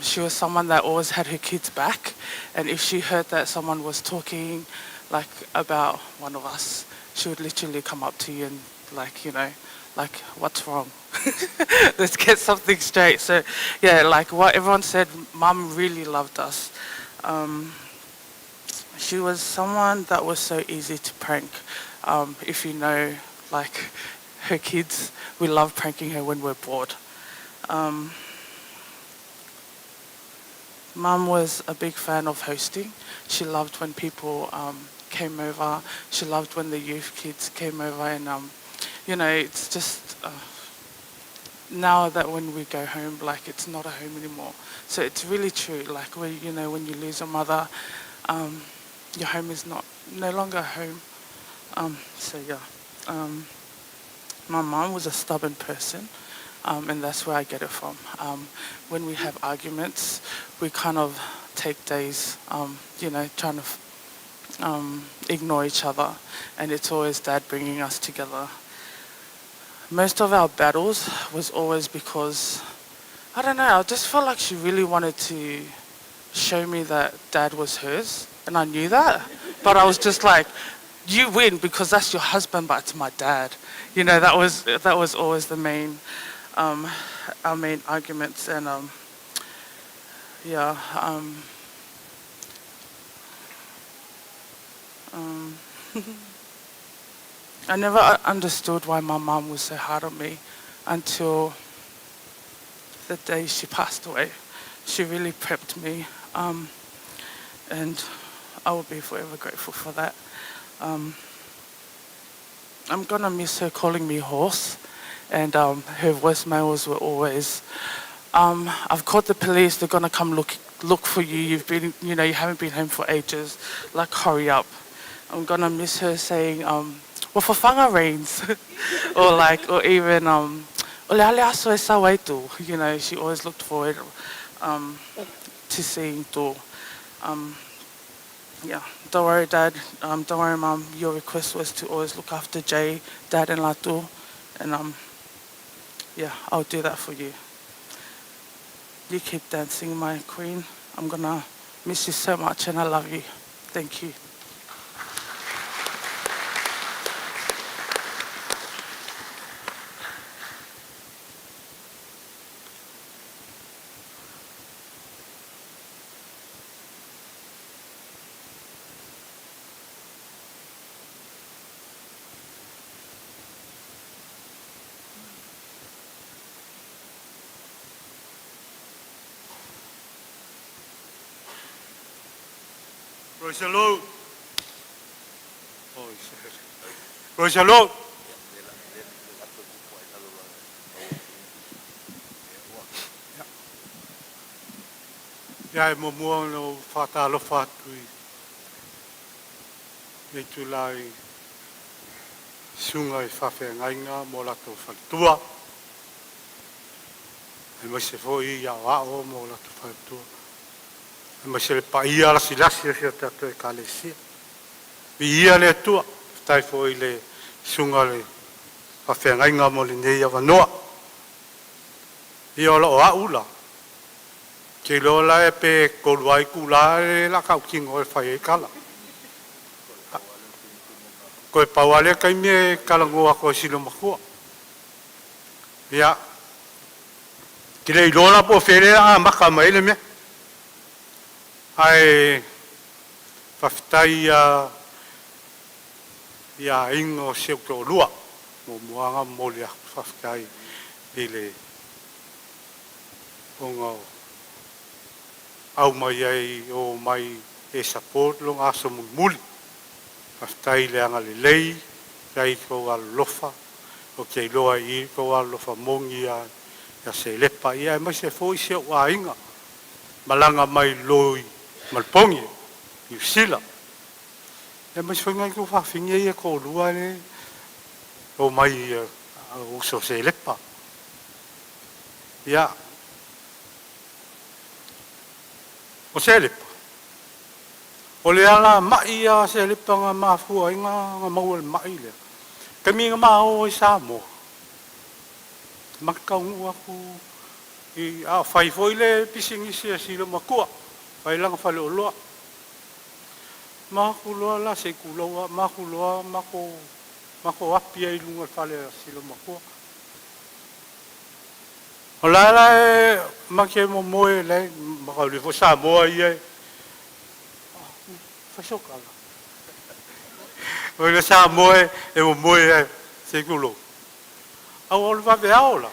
She was someone that always had her kids back, and if she heard that someone was talking like about one of us, she would literally come up to you and like, you know, like, what's wrong? Let's get something straight. So yeah, like what everyone said, Mum really loved us. She was someone that was so easy to prank. If you know, like, her kids, we love pranking her when we're bored. Mum was a big fan of hosting. She loved when people came over. She loved when the youth kids came over and, you know, it's just now that when we go home, like it's not a home anymore. So it's really true. Like we, you know, when you lose your mother, your home is not no longer a home. So yeah, my mom was a stubborn person, and that's where I get it from. When we have arguments, we kind of take days, you know, trying to ignore each other, and it's always Dad bringing us together. Most of our battles was always because, I don't know, I just felt like she really wanted to show me that Dad was hers, and I knew that, but I was just like, you win because that's your husband, but it's my dad. You know, that was always the main, our main arguments, and yeah. I never understood why my mum was so hard on me until the day she passed away. She really prepped me, and I will be forever grateful for that. I'm gonna miss her calling me horse, and her voicemails were always, I've called the police, they're gonna come look for you, you've been, you know, you haven't been home for ages, like hurry up. I'm gonna miss her saying, well, fafaga rains, or like, or even, "O le ale aso e sau ai tu." You know, she always looked forward to seeing tu. Yeah, don't worry, Dad. Don't worry, Mum. Your request was to always look after Jay, Dad, and Latu, and yeah, I'll do that for you. You keep dancing, my queen. I'm gonna miss you so much, and I love you. Thank you. Praise the Lord. Oh, praise the Lord. Ia e muamua ona ou faatalofa atu i lenei itula i susuga i faafeagaiga ma o latou faletua, aemaise foi i aoao ma o latou faletua, aemaise le paia lasilasi o si o tatou Ekalesia. Viia le Atua, faafetai foi i le susuga i le faafeagaiga mo lenei avanoa. Ia o loo au la, ou te iloa la pe 3 a itula le o le a tautino e fai ai tala. Toe pau lava lea taimi e talanoa atu ai i si loomatua. Ia, ou te le iloa la po o fea lea o le a amata mai ai le mea. Ae faafetai i aiga o si ou toalua. Muamua ona momoli atu le faafetai i le ona o aumai ai o mai e support lona aso mulimuli. Faafetai le agalelei, faafetai i le tou alolofa. Ou te iloa i i le tou alolofa moni ia Selepa ia aemaise foi si ou aiga malaga mai lalo i Maleponi, Niu Sila. Aemaise foi nai tuafafine ia e toalua le omai uso o Selepa. Ia, o Selepa, o le alamai a Selepa na mafua ai na maua i le mai lea. Taimi na ma o ai i Samoa, ma te taunuu atu i a o fai foi le pisinisi a si loomatua, fai lana faleoloa. Ma o atu loa la se i tulou lava, ma o atu loa matou api ai i luga o le fale a si loomatua. O la la e ma te momoe le mataulia foi Samoa ia e Faisokala. O le sa moe e mo moe ai se kulo. Au o le vave ao la.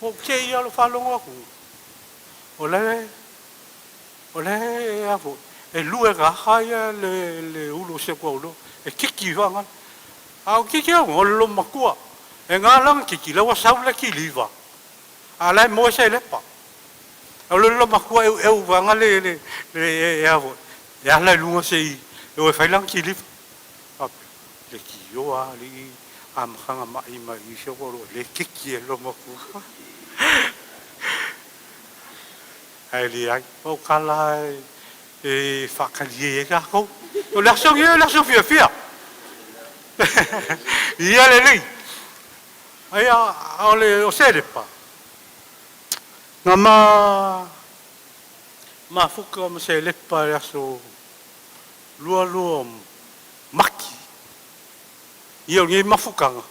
O ke ia lo whalongo aku. O le o le a fo e lue ka haia le le ulu se kwa ulo e kiki wanga. A o kiki au o lo makua. E ngā langa kiki la wa sau le kiliva. A lai moe se lepa. O le lo makua e e wanga le le le e a fo. E ala lunga se i e o e whailanga kiliva. Le ki o a li a mahanga mai mai i se ko le kiki e lo makua. Ai li ai o kala e whakalie e kako. O le aso ia le aso fia fia. Ia le lei. Ai a o le o selepa. Ngā ma ma fuka ma selepa le aso lua lua maki. Ia o ngei mafukanga.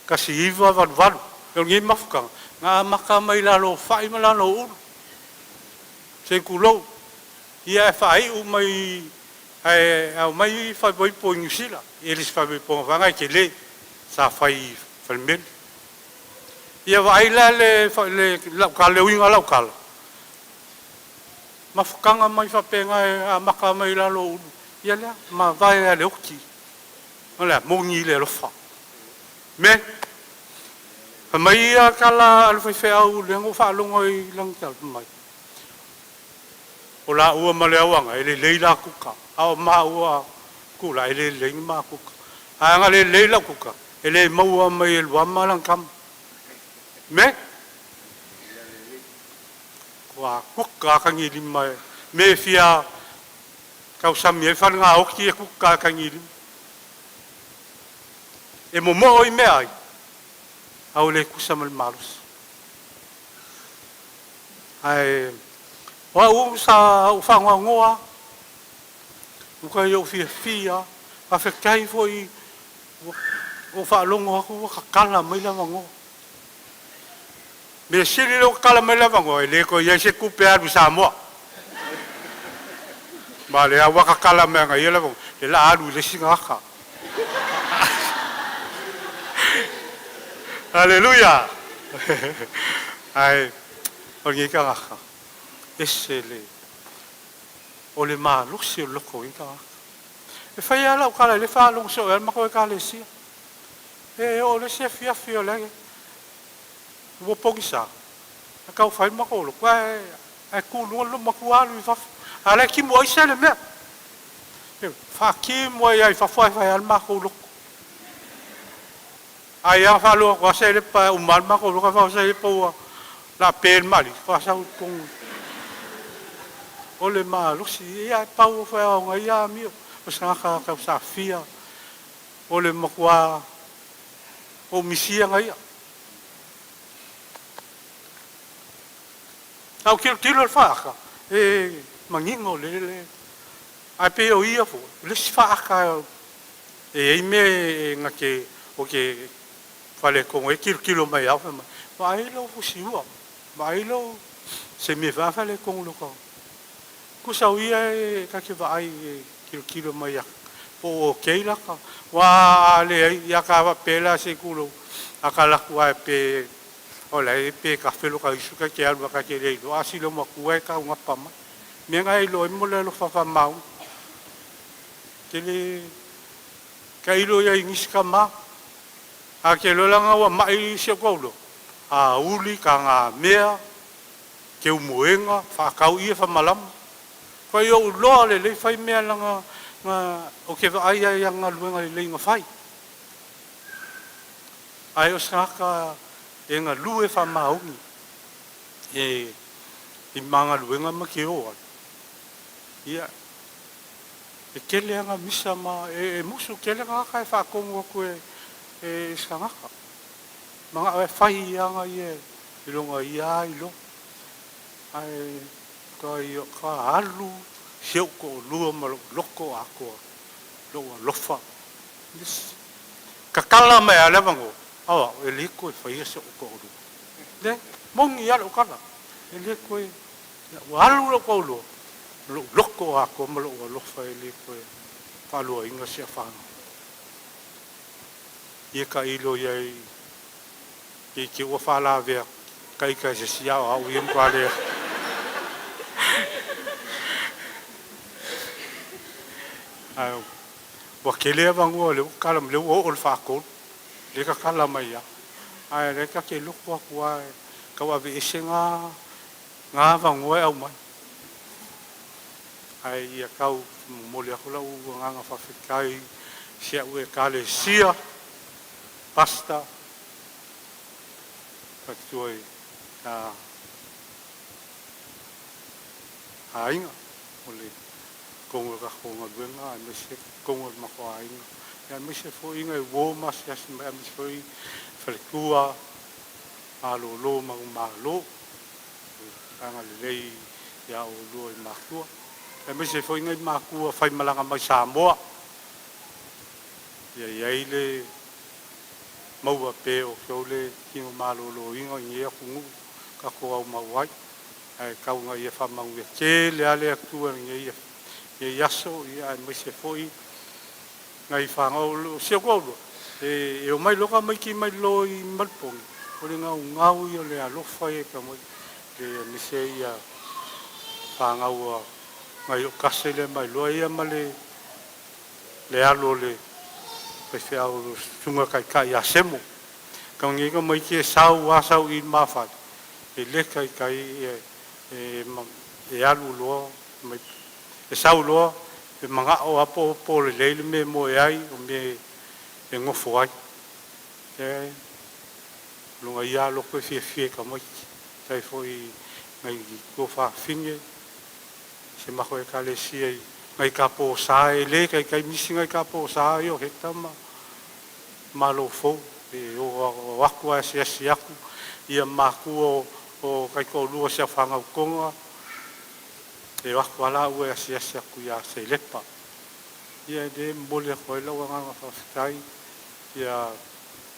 Kasi iwa valu valu. Ia o ngei mafukanga. Ngā maka mai lalo whai ma lalo ulu. Se kulou. Ia e whai u mai ai au mai whai boi po New Zealand. Elis whai boi po whangai ke le sa whai whalmeli. Ia wa ai la le le lau ka le uinga lau kala. Mafukanga mai whapenga e a maka mai lalo ulu. Ia lea, ma vai a le oki. O lea, mongi le alofa. Me, fa mai ia kala alu whai wheau le ngo whaalongo i langi tau mai. O la ua ma le awanga, e le leila kuka. Ao ma ua kula, e le lei ma kuka. A nga le leila kuka, e le maua mai e lua malang kam. Me, kua kuka kangi lima e. Me fia kau sami e whana ngā oki e kuka kangi lima. E mo mo i mea ai. Au le kusa ma le malus. Ai, wa u sa u whangoa ngoa, u kai o fia fia, a whekai foi o whaalongo aku wa kakala mai la wangoa. Me sili le kakala mai la wangoa, e le ko ia se kupe alu Samoa. Ma le a wakakala mea ngai ia la wangoa, le la alu le singa aka. Aleluia. Ai, o ngi ka ngaka. Ese le o le malosi o loko i ka ngaka. E whai ala o kala le whaalongo so e mako e ka le sia. E o le sia fia fia le ua pongi sa. A kau whai mako lo. Kua e kūlunga lo maku alu i fafu. A le ki mua i le mea. E wha ki mua i ai fafu ai whai al mako loko. Ai a whaloa kua se le pa umal mako loko wha se le pa ua la pel mali. Wha sa kong o le malosi ia pau o whai o ngai ia mio. O sa ka ka sa fia. O le makua o misia ngai ia. Au kilo kilo le whaaka. E mangingo le le. Ai pe o ia fo. Le si whaaka e ei me e ngake o ke whale kongo e kilo kilo mai au wha mai. Wa ai lo fusi ua. Wa ai lo se me wha whale kongo lo kau. Kusa o ia e kake wa ai e kilo kilo mai a. Po o keila ka. Wa le ai ia ka wa pela se kulo. A ka laku ai pe o la e pe ka whelo ka isu ka ke alu ka ke lei lo. A si lo makua e ka unga pama. Me ngai lo e mo le lo whawha mau. Ke le ka ilo ia ingisi ka ma. A ke lo langa wa mai se koulo. A uli ka ngā mea, ke umuenga, whakau ia whamalama. Kwa ia uloa le lei whai mea langa ngā, o ke wa ai ai ngā luenga le lei ngā whai. Ai o sangaka e ngā lue wha maungi. E i mā ngā luenga ma ke oa. Ia, e kele anga misa ma, e musu kele ngā ka e whakongo aku e, e sangaka. Mga e whai anga ia i longa ia i lo. Ai ka ia ka alu seu ko lua ma loko a koa lo lofa. Yes. Ka kala mai a levango. Awa, e le koe whai se o ko uru. Le, mongi ala o kala. E le koe, ua alu lo ko ulu. Lo'u loto atoa ma lo'u alofa e lē toe faaluaina si afaga. Ia taʻilo iai i te ua faalavea taita e se isi a o a'u ia matua le ae ua tele avanoa o lea ua tatala mai lea ua oo i le faatolu lea e tatala mai a ae lea ta te loto atu a e tau aveese na na avanoa e aumai ae ia tau momoli atu la'u agaga faafetai i si a'u Ekalesia Pastor faletua i a aiga o le totonu o le tatou galuega aemaise totonu o le matou aiga aemaise foi nai uo ma asiasi mai aemaise foi faletua malolo manumalo agalelei ia oulua i matua aemaise foi nai matua faimalaga mai Samoa. Ia iai le maua pea o tou le tino maloloina i nei atunuu tatou aumau ai, ae tau ina ia faamanuia tele lava le Atua i lenei aso, ia aemaise foi nai fanau o si ou toalua e omai loa tamaiti mai lo i Maleponi, o le gaugau ia o le alofa ia i tamaiti, aemaise ia fanau a nai o'u kase lea mai loa ia ma le le alu o le faifeau o le susuga taitai ia Semo. Kau nei tamaiti e sau a sau i mafale, e le taitai e alu loa e sau loa e mana'o a po lelei le mea e moe ai o mea e nofo ai. E luga ia loto e fiafia i tamaiti. Faafetai foi nai tuafafine si matou Ekalesia i nai tapo sa e le taitai misi nai tapo sa i o Heta ma Malo fou e o atu a asiasi atu ia matua o taitoalua o si au fanau Toga e o atu a laua e asiasi atu ia Selepa. Ia e le momoli atu ai lau agaga faafetai. Ia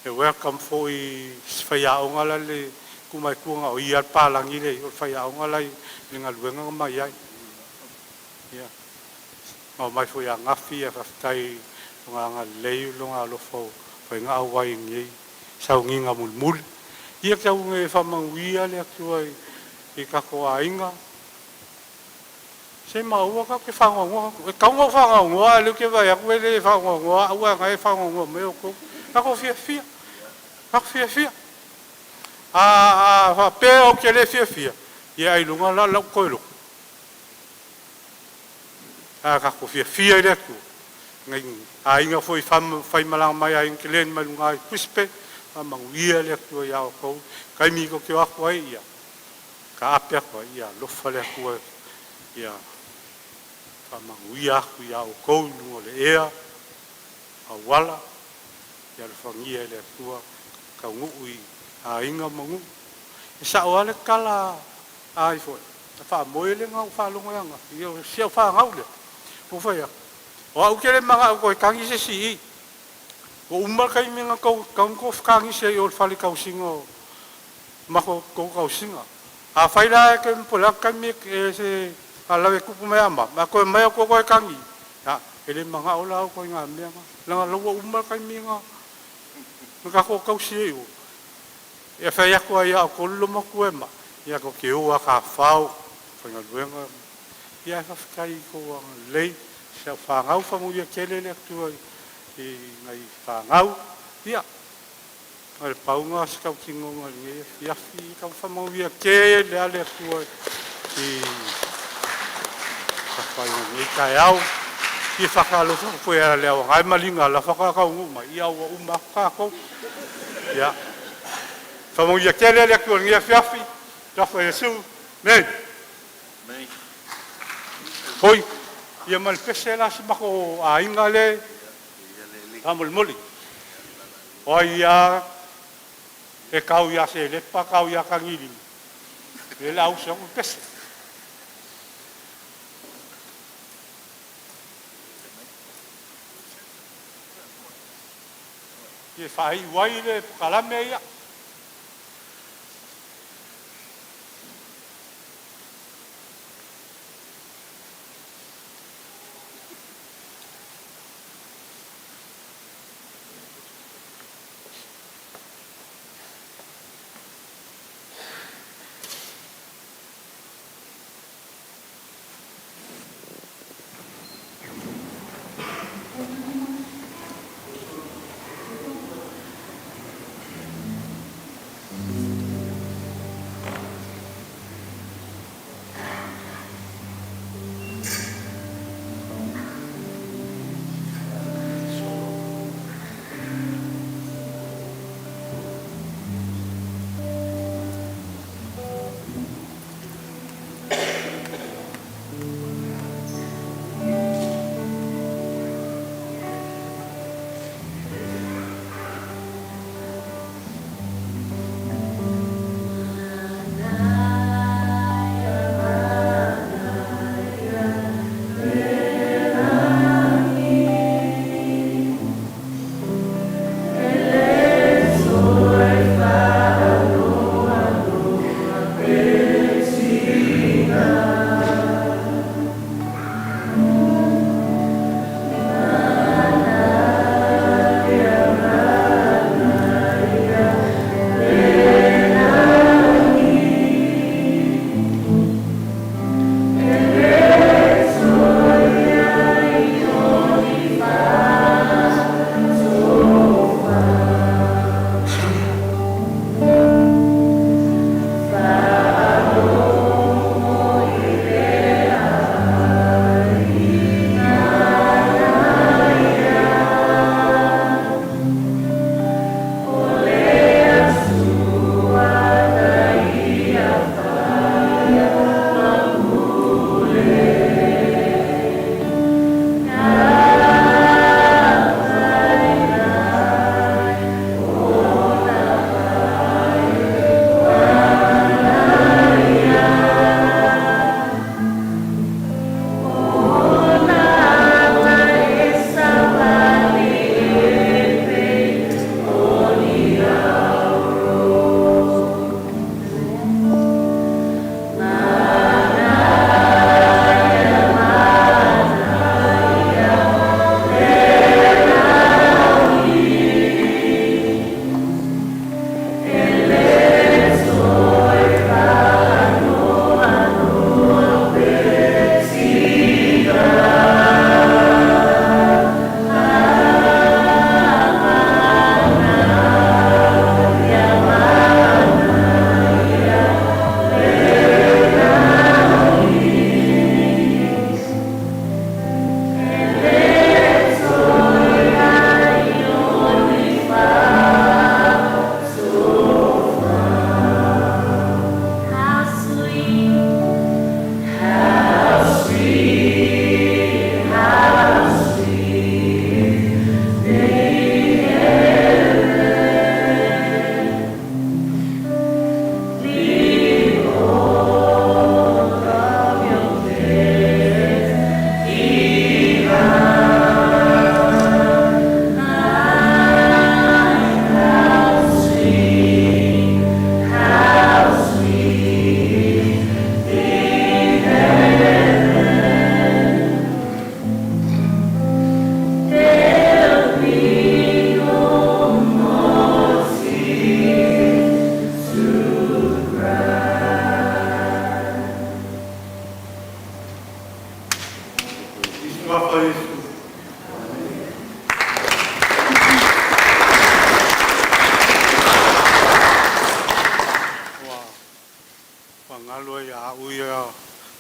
e welcome foi si faiaoga la le tuu mai tua na o ia le palagi le o le faiaoga la i le galuega na mai ai. Ia na omai foi ananafi. Ia faafetai lona agalelei lona alofa o faiga auai i lenei sauniga mulimuli. Ia tau e faamanuia le Atua i tatou aiga. Se maua tatou te faanoanoa e tatau ona ou faanoanoa, ae o lea ou te vaai atu e le faanoanoa au ae na e faanoanoa mai outou. Tatou fiafia, tatou fiafia. A faapea ou te le fiafia, ia ailoga la la'u toe loto. Ae tatou fiafia i le Atua. Nai aiga foi faimalaga mai, aiga Kelen mai luga i Brisbane, faamanuia le Atua iā outou. Taimi tou te o atu ai, ia taape atu ai, ia alofa le Atua ia faamanuia atu iā outou i luga o le ea auala. Ia alofagia e le Atua taunuu i aiga ma nuu. E sao lava le tala a ifo e faamoe le na ou faalogo ananafi ia o si au fanau lea ua fai atu o a'u te le mana'o toe tagi se isi i i. Ua uma le taimi na tou tatau ona tou fetagisi ai i o i le fale tausiga o matou tou tausiga. Afai la e toe po o le a le taimi e se faalavelave e tupu mai ia ma, a toe omai outou e toe tagi, ia, e le mana'o la au i ituaiga mea na, leaga o la ua uma le taimi na tatou tausi ai i o. E fai atu ai ia outou le loomatua e ma'i, ia tou te o a tafafao faigaluega. Ia ae faafetai i tou agalelei si au fanau, faamanuia tele le Atua i nai fanau. Ia na o le pau lena o se tautinoga i lenei afiafi. Ia tau faamanuia tele lava le Atua i tapuaiga i lenei taeao. E fia faatalofa atu foi ia Leaoga e Maliga o la faatoa taunuu mai, ia ua uma atu tatou. Ia faamanuia tele le Atua i lenei afiafi. Alofa Iesu. Amene. Oi, ia ma le pese la a si matou aiga le faamolemole. O ai a e tau ia Selepa tau ia Tagilima, lea o le a usu atu le pese. Ia e faaiu ai le polokalame ia.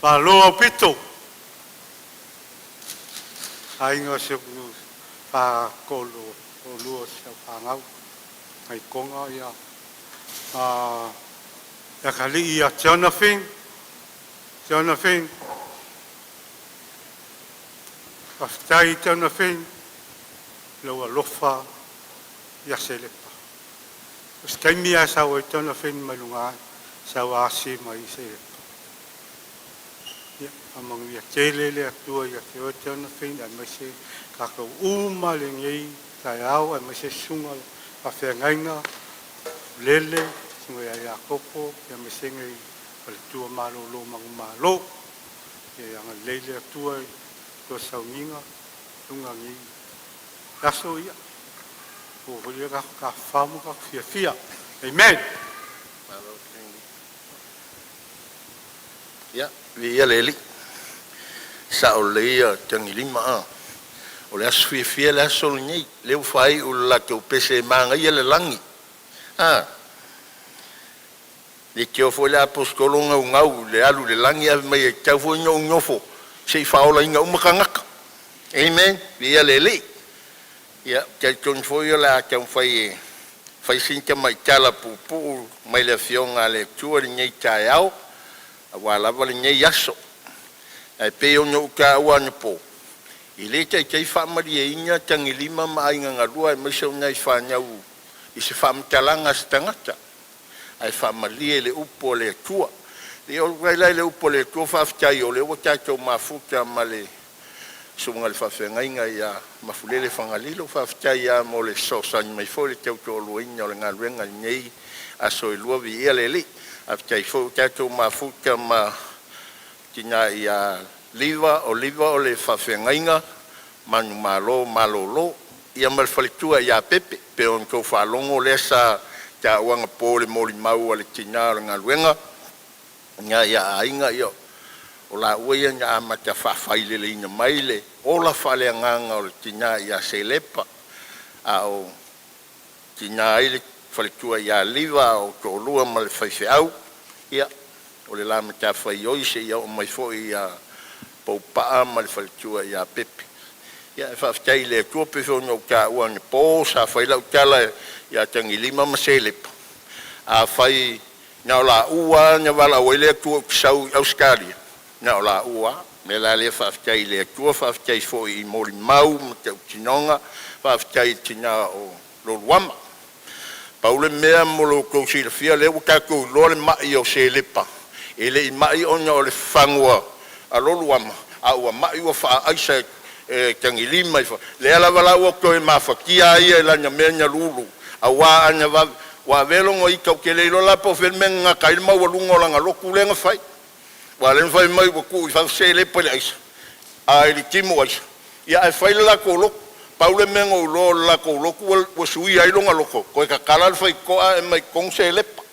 Malo aupito. Aiga o si ou toalua o si au fanau mai Toga ia le atalii ia Jonathan, Jonathan, faafetai Jonathan i lou alofa ia Selepa. O se taimi ae sau ai Jonathan mai luga ae, sau e asi mai i Selepa. Ia faamanuia tele le Atua ia te oe Jonathan aemaise tatou uma lenei taeao aemaise susuga i le faafeagaiga Lele, susuga ia Iakopo aemaise le faletua malolo manumalo. Ia agalelei le Atua i tua sauniga i lenei aso, ia maua foi le tatou tafafao ma tatou fiafia. Amen. Ia, viia le Alii, sao lelei ia tagilima. O le aso fiafia le aso lenei, o lea ua faaiu i le latou pese e manaia le lagi. A, le leitioa foi le aposetolo naunau i le alu i le lagi ae fai mai e tatau foi ona ou nofo se i faaolaina uma tagata. Amen. Viia le Alii. Ia, ou te talitonu foi o le a taumafai e fai sina tamai tala puupuu mai le Afioga a le Atua i lenei taeao aua lava lenei aso. Ae pei ona ou taua anapo, e le taitai faamalieina tagilima ma aiga galua aemaise o nai fanau i se faamatalaga a se tagata, ae faamalie i le upu a le Atua. Ia vaai la i le upu a le Atua, faafetai o lea ua tatou mafuta ma le susuga i le faafeagaiga ia Mafulele Fagalilo. Faafetai lava mo le fesoasoani mai foi i le tautoaluaina o le galuega i lenei aso e lua. Viia le Alii. Faafetai foi ua tatou mafuta ma le tina ia Liva, o Liva o le faafeagaiga manumalo malolo, ia ma le faletua ia Pepe. E pei ona outou faalogo o lea sa taua anapo i le molimau a le tina o le galuega, le tina ia Aiga, ia o laua ia na amata faafaileleina mai le ola faaleagaga o le tina ia Selepa, a o tina ai le faletua ia Liva a o toalua ma le faifeau. Ia, o le la matafaioi seia oo mai foi ia Pouipaa ma le faletua ia Pepe. Ae faafetai i le Atua pei foi ona ou taua anapo, sa fai lau tala ia tagilima ma selepa, afai na o laua lava na valaau ai le Atua ou te sau i Ausetalia, na o laua lava. O le mea la lea faafetai i le Atua, faafetai foi i molimau ma tautinoga, faafetai i le tina o Loluama. Pau le mea mo lo outou silafia, o lea ua tatou iloa le mai o selepa, e le i mai ona o le fafagu a Loluama, a ua mai ua faaaisa e tagilima, lea lava la ua toe mafatia ai ia i lana mea na lulu, aua ana vave ua avea lona ita, ou te le iloa la po o fea le mea na gata ai le maualuga o lana lotu lea na fai, aua o lea na fai mai ua tuu i fafo selepa i le aisa, i le timu aisa, ae fai le latou lotu. Pau le mea na ou iloa o le latou lotu ua suia ai lona loto, toe tatala le faitotoa ae aumai i totonu selepa.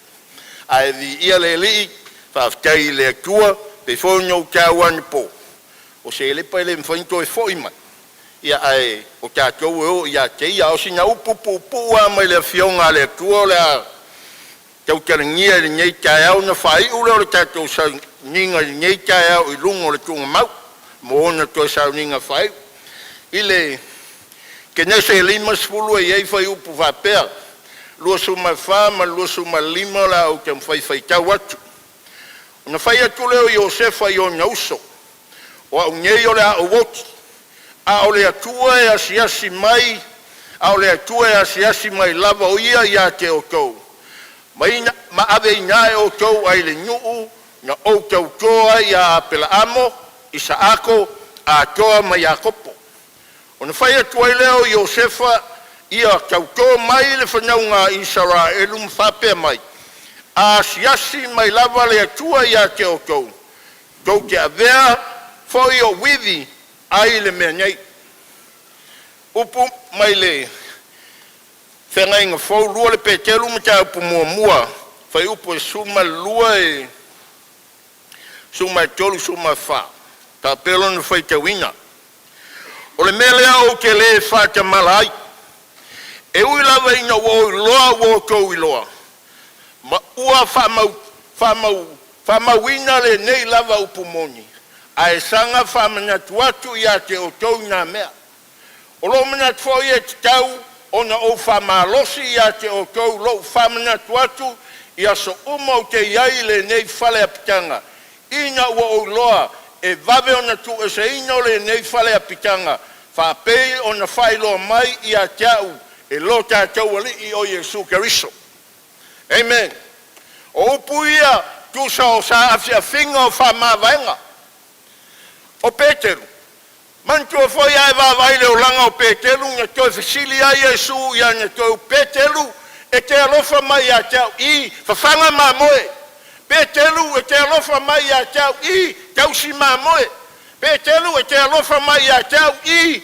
Ae viia le Alii, faafetai i le Atua. E pei foi ona ou taua anapo, o selepa e le mafai ona toe foi mai, ae o tatou e o ia te ia. A o sina upu puupuu lava mai le Afioga a le Atua o le a tautalagia i lenei taeao, ona faaiu lea o le tatou sauniga i lenei taeao i luga o le tuugamau mo ona toe sauniga faaiu. I le Kenese 50 e i ai fuaiupu faapea 24 ma le 25 o le a ou taumafai e faitau atu. Ona fai atu lea o Iosefa i ona uso, “O a'u nei o le a ou oti, a o le Atua e asiasi mai lava o Ia ia te outou ma aveina ae outou ai le nuu na ou tauto ai ia Aperaamo, Isaako atoa ma Iakopo.” Ona fai atu ai lea o Iosefa ia tautō mai le fanauga a Isaraelu ma faapea mai, “A asiasi mai lava le Atua ia te outou, tou te avea foi o'u ivi ai le mea nei.” Upu mai le Feagaiga Fou, 2 Peteru mataupu muamua, fuaiupu e 12, 13, 14, faapea lona faitauina: O le mea lea ou te le faatamala ai, e ui lava ina ua ou iloa ua outou iloa, ma ua Faamauina lenei lava upu moni, ae saga faamanatu atu ia te outou i nā mea. O lou manatu foi e tatau ona ou faamalosi ia te outou lou faamanatu atu i aso uma ou te i ai i lenei faleapitaga, ina ua ou iloa e vave ona tuueseina o lenei faleapitaga, faapei ona faailoa mai ia te a'u e lo tatou Alii o Iesu Keriso. Amen. O upu ia tusa o saafiafiga o faamavaega. O Peteru, manatua foi a e vaavaai i le olaga o Peteru na toe fesili ai Iesu ia na toe Peteru e te alofa mai ia te au i fafaga mamoe. Peteru e te alofa mai ia te au i tausi mamoe. Peteru e te alofa mai ia te au i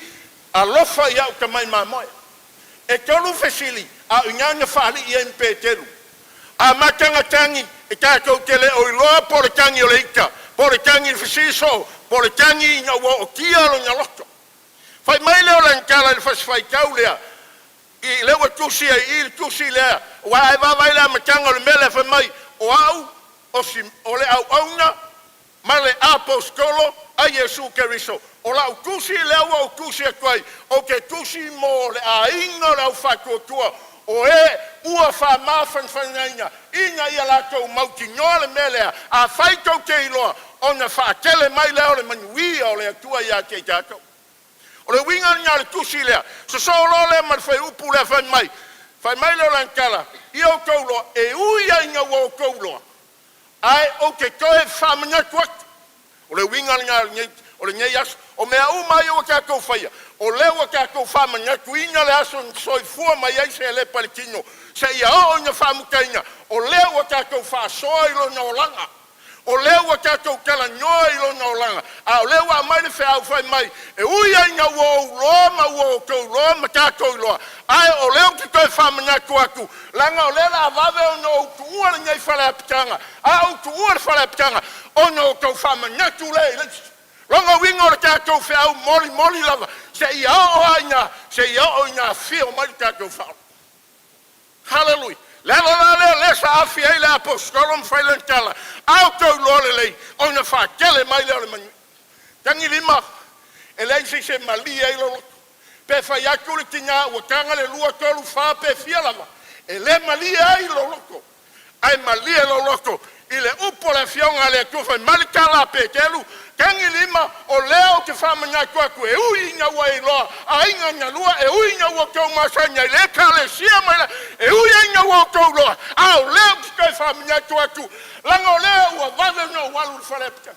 alofa i au tamai mamoe. E tolu fesili a o i ina na faalii ai ma Peteru. A matagatagi e tatou te le o iloa po o le tagi o le ita, po o le tagi i le fesili soo, po o le tagi ina ua ootia lona loto. Fai mai lea o lana tala i le fasi faitau lea, i lea ua tusi ai i i le tusi lea, aua e vaavaai i le amataga o le mea lea fai mai, o au o, si, o le auauna ma le aposetolo a Iesu Keriso. O lau tusi lea ua ou tusi atu ai, ou te tusi mo le aiga o le aufaatuatua o e ua faamafanafanaina ina ia latou mautinoa le mea lea, afai tou te iloa, ona faatele mai lea o le manuia o le Atua ia te i tatou. O le uiga lena o le tusi lea, sosoo loa lea ma le fuaiupu lea fai mai, fai mai lea o lana tala, ia outou iloa, e ui lava ina ua outou iloa, ae ou te toe faamanatu atu. O le uiga lena o lenei aso. O mea uma ia ua tatou faia, o lea ua tatou faamanatuina le aso na soifua mai ai Selepa i le tino, seia oo ina faamutaina, o lea ua tatou faasoa i lona olaga. O lea ua tatou talanoa i lona olaga, a o lea ua aumai le feau fai mai, e ui lava ina ua ou iloa ma ua outou iloa ma tatou iloa, ae o lea ou te toe faamanatu atu, leaga o lea o le a vave ona ou tuua lenei faleapitaga, a ou tuua le faleapitaga, ona outou faamanatu lea i le isi. Lona uiga o le tatou feau molimoli lava, seia oo lava ina, seia oo ina afio mai le tatou Faaola. Haleluia! Le ala la lea o lea sa aafia ai le aposetolo ma fai lana tala, a outou iloa lelei, ona faatele mai lea o le manuia. Tagilima, e leai se isi e malie ai lou loto. Pe fai atu le tina ua taga le lua, tolu, fa pe fia lava, e le malie ai lou loto. Ae malie lou loto i le upu a le Afioga a le Atua fai mai le tala a Peteru, tagilima, o lea ou te faamanatu atu e ui ina ua e iloa aiga na lua, e ui ina ua outou masani ai le Ekalesia mai le, e ui ai ina ua outou iloa, a o lea ou te toe faamanatu atu, leaga o lea ua vave ona ou alu i le faleapitaga.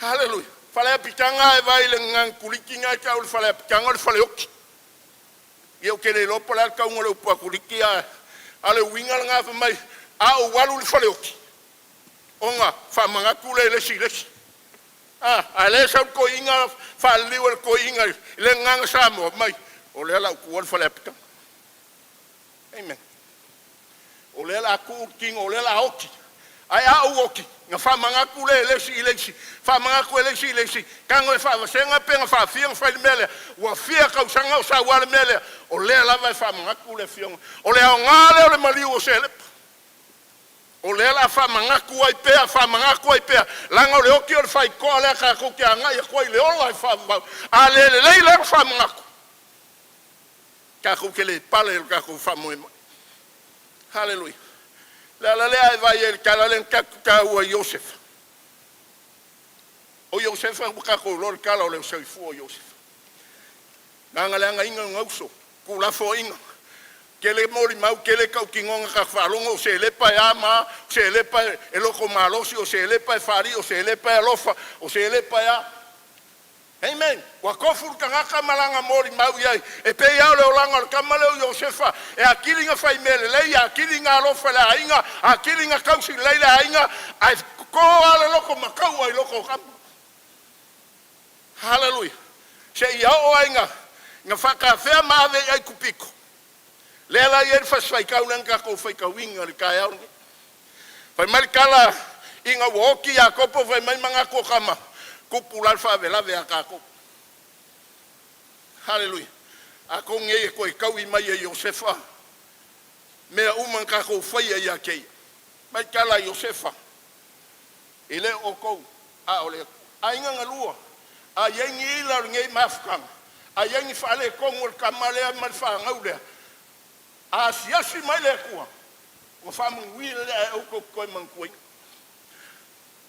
Haleluia. Faleapitaga e vai i le gagana Kuliki na e tau o le faleapitaga o le faleoti. Ia ou te le iloa po o le a le tauga o le upu a Kuliki a o le uiga lena fai mai a ou alu i le faleoti ona faamanatu lea i le isi i le isi. A lea e sau le toeaina faaliliu e le toeaina i le gagana Samoa mai, o lea o le a ou tuua le faleapitaga. Amen. O lea o le a tuu le tino, o lea o le a oti. Ae a ou oti, na faamanatu lea e le isi i le isi, faamanatu e le isi i le isi, tago e faavasega pe na faafia ona fai le mea lea, ua fia tausaga o sau lava le mea lea, o lea lava e faamanatu le afioga. O le aoga lea o le maliu o Selepa. O lea o le a faamanatu ai pea, faamanatu ai pea, leaga o le oti o le faitotoa lea tatou te agai atu ai i le ola e faavavau. A le lelei la ona faamanatu, tatou te le pale i lo tatou faamoemoe. Haleluia. Le ala lea e vaai ai i le tala lea na tatou taua i Iosefa. O Iosefa ua tatou iloa le tala o le soifua o Iosefa. Leaga le agaiga o gauso, tuulafoaiga, tele molimau, tele tautinoga tatou faalogo o Selepa e a ma a, o Selepa e loto malosi, o Selepa e faalii, o Selepa e alofa, o Selepa e a. Amen. Ua tofu le tagata ma lana molimau i ai. E pei lava o le olaga o le tama lea o Iosefa, e atili na fai mea lelei, atili na alofa i le aiga, atili na tausi lelei le aiga, ae toto lava le loto mataua i loko o tama. Haleluia. Seia oo ai na faatafea ma ave i Aikupito. Lea la e i ai le fasi faitau lea na tatou faitauina i le taeao lenei. Fai mai le tala ina ua oti Iakopo fai mai manatu o tama, tupu la le faalavelave a tatou. Haleluia. Atonu nei e toe taui mai e Iosefa mea uma na tatou faia ia te ia. Mai tala a Iosefa. E le o outou, a o le Atua. Aiga na lua, a i ai ni ila o lenei mafutaga, a i ai ni faaletonu o le tama lea ma le fanau lea, a asiasi mai le Atua, ona faamanuia lea ae aua tou te toe manatuaina.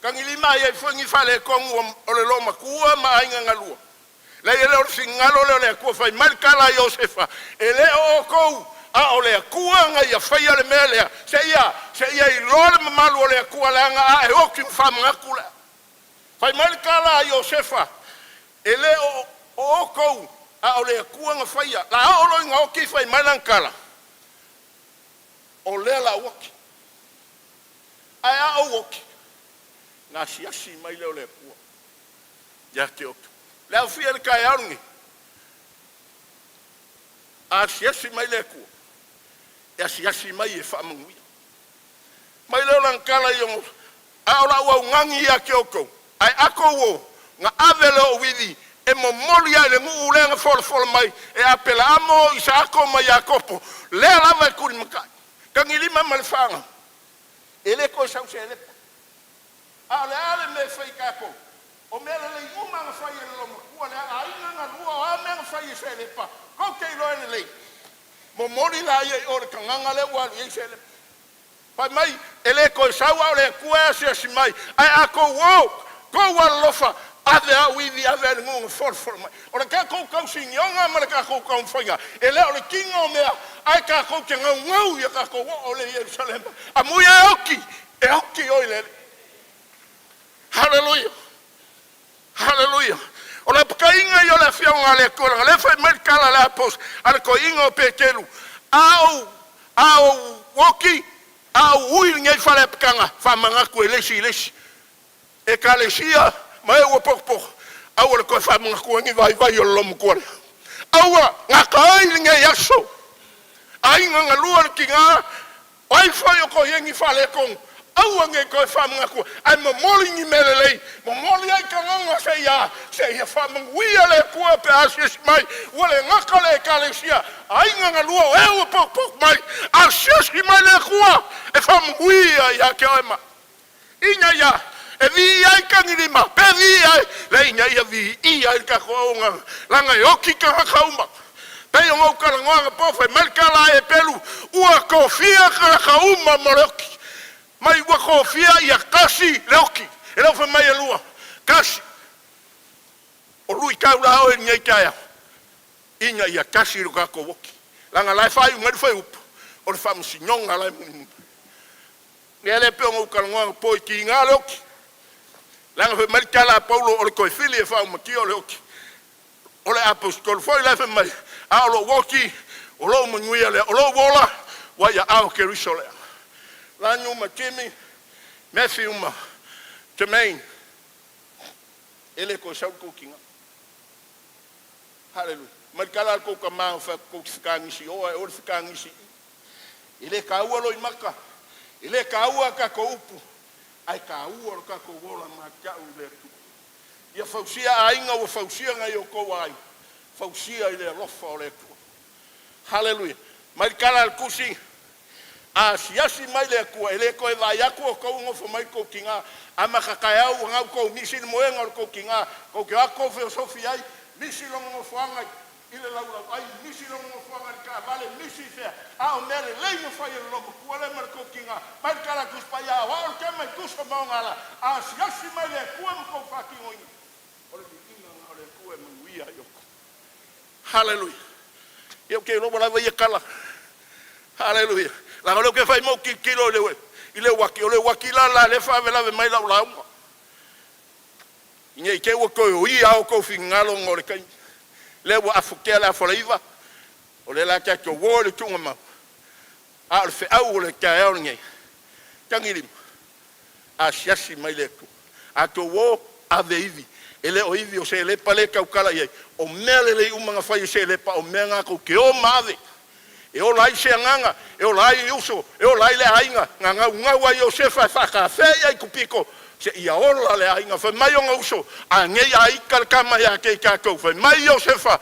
Tagilima a i ai foi ni faaletonu o le loomatua ma aiga na lua, leai e le o le finagalo lea o le Atua. Fai mai le tala a Iosefa, e le o outou, a o le Atua na ia faia le mea lea, seia iloa le mamalu o le Atua, leaga a e oti ma faamanatu lea. Fai mai le tala a Iosefa, e le o outou, a o le Atua na faia. La oo loa ina oti fai mai lana tala, o lea la ua oti. Ae a ou oti, na asiasi mai lea o le Atua ia te outou. Le aofia i le taeao lenei, a asiasi mai le Atua, e asiasi mai e faamanuia. Mai lea o lana tala i ona, a o lau augani ia te outou, ae a tou o, na ave lea o ou ivi e momoli lava i le nuu lea na folafola mai e Apelaamo, o Isaako ma Iakopo, lea lava e tulimatai. Tagilima ma le faga, e le toe sau se lepa. A o le a le mea e fai i tatou? O mea lelei uma na fai e le loomatua lea, aiga na lua, o a mea na fai e Selepa, tou te iloa e lelei. Momoli laia i o le tagaga lea ua alu i ai Selepa. Fai mai, e le toe sau a o le Atua e asiasi mai, ae a tou o, tou alolofa, ave au ivi, ave i le nuu na folafola mai. O le tatou tausinioga ma le tatou taumafaiga, e le o le tino o mea, ae tatou te naunau ia tatou oo le Ierusalema. Amuia e oti oe i le Alii. Haleluia! Haleluia! O le apakaiga ia o le afioga a le Atua, leaga o lea e fai mai le tala a le Aposo a le toeaina o Peteru, a ou oti, a ou ui i lenei faleapitaga, faamanatu e le isi i le isi. Ekalesia ma e ua potopoto, aua le toe faamanatua ni vaivai o le loomatua lea. Aua, gata ai lenei aso. Aiga na lua le tiga, o ai foi o toe i ai ni faaletonu, aua ne i toe faamanatua, ae momoli ni mea lelei, momoli ai tagaga seia faamanuia le Atua pe a asiasi mai. Ua le gata le Ekalesia, aiga na lua o e ua potopoto mai, asiasi mai le Atua e faamanuia ia te oe ma ina ia e viia ai tagilima, pe viia ai, le ina ia viia ai le tatou auaunaga, leaga e oti tagata uma. Pei ona ou talanoa anapo, fai mai le tala a Epelu, ua tofia tagata uma mo le oti. Mai ua tofia ia tasi le oti. E le o fai mai e lua, tasi. O luitau la oe i lenei taeao, ina ia tasi lo tatou oti. Leaga la e faaiu mai le fuaiupu, o le faamasinoga la e mulimuli. Ia lea pei ona ou talanoa anapo i tiga le oti. Leaga fai mai le tala a Paulo, o le toe fili e faaumatia o le oti. O le aposetolo foi la e fai mai, a o lou oti, o lou manuia lea, o lou ola, ua ia ao Keriso lea. Lanu ma Jimmy, Matthew ma Jermaine, e le toe sau le tou tiga. Hallelujah. Mai le tala a le tou tama o fai atu tou te fetagisi i o ae o le fetagisi i i. E le taua loimata, e le taua a tatou upu, ae taua lo tatou ola matau i le Atua. Ia fausia aiga ua fausia nai o tou aiga, fausia i le alofa o le Atua. Haleluia. Mai le tala a le Tusi, a asiasi mai le Atua, e le toe vaai atu o tou nofo mai tou tiga, amata taeao ua gau tou misi le moega o le tou tiga, tou te o atu tou feosofi ai, misi lona nofoaga i le laulauai, misi lona nofoaga i le taavale, misi i fea, a o mea lelei na fai e le loomatua lea ma le tou tiga. Mai le tala a le Tusi Paia, aoao le tama i tusa ma ona ala, a asiasi mai le Atua ma tou faatinoina, o le viiga lena o le Atua e manuia ai outou. Haleluia. Ia ou te iloa ua lava ia tala. Haleluia. Leaga o lea ou te fai ma ou tilotilo i le uati, o le uati la la lea e faalavelave mai lau lauga. Ne i te i ua toe oia a outou finagalo ona o le taimi. Lea ua afotea le afa o le 9, o lea la tatou o i le tuugamau. A o le feau o le taeao lenei, tagilima, asiasi mai le Atua. A outou o, ave ivi. E le o ivi o selepa lea e tautala i ai, o mea lelei uma na fai e selepa, o mea na tou te o ma ave. E ola ai se agaga, e ola ai uso, e ola ai le aiga, na gaugau ai Iosefa e faatafea i Aikupito, seia ola le aiga. Fai mai ona uso, a nei a ita le tama ia te i tatou. Fai mai Iosefa,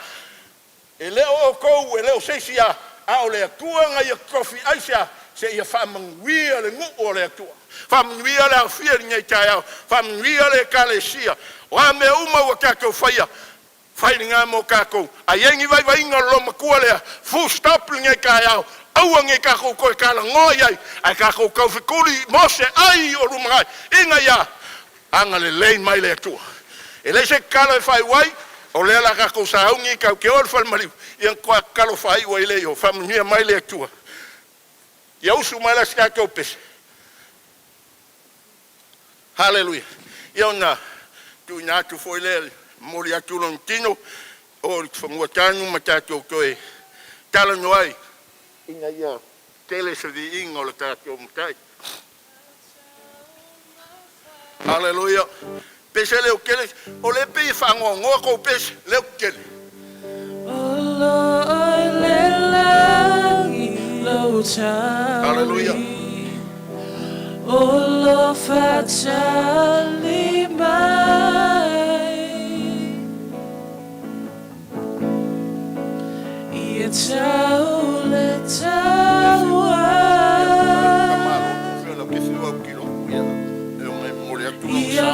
e le o outou, e le o se isi a, a o le Atua na ia tofi ai se a, Seia faamanuia le nuu o le Atua. Faamanuia le alofia i lenei taeao, faamanuia le Ekalesia. O a mea uma ua tatou faia, fai lena mo tatou. A i ai ni vaivaiga o le loomatua lea, full stop lenei taeao, aua ne i tatou toe talanoa i ai, ae tatou taufetuli mo se ai o lumanai, ina ia agalelei mai le Atua. E leai se tatalo e faaiu ai, o lea o le a tatou sauni tatou te o i le falemaliu, ia ona toe tatalo faaiu ai lea i o. Faamanuia mai le Atua. Ia usu mai la se tatou pese. Haleluia! Ia ona tuuina atu foi lea, momoli atu lona tino o i fanua tanu ma tatou toe talanoa ai ina ia tele se viiga o le tatou Matai. Haleluia! Pese leo tele, o lea e pei e faanoanoa tou pese, leo tetele. Haleluia! Faamalo tofi lau te fiu au tilo ia e o mai momoli atu lou sa.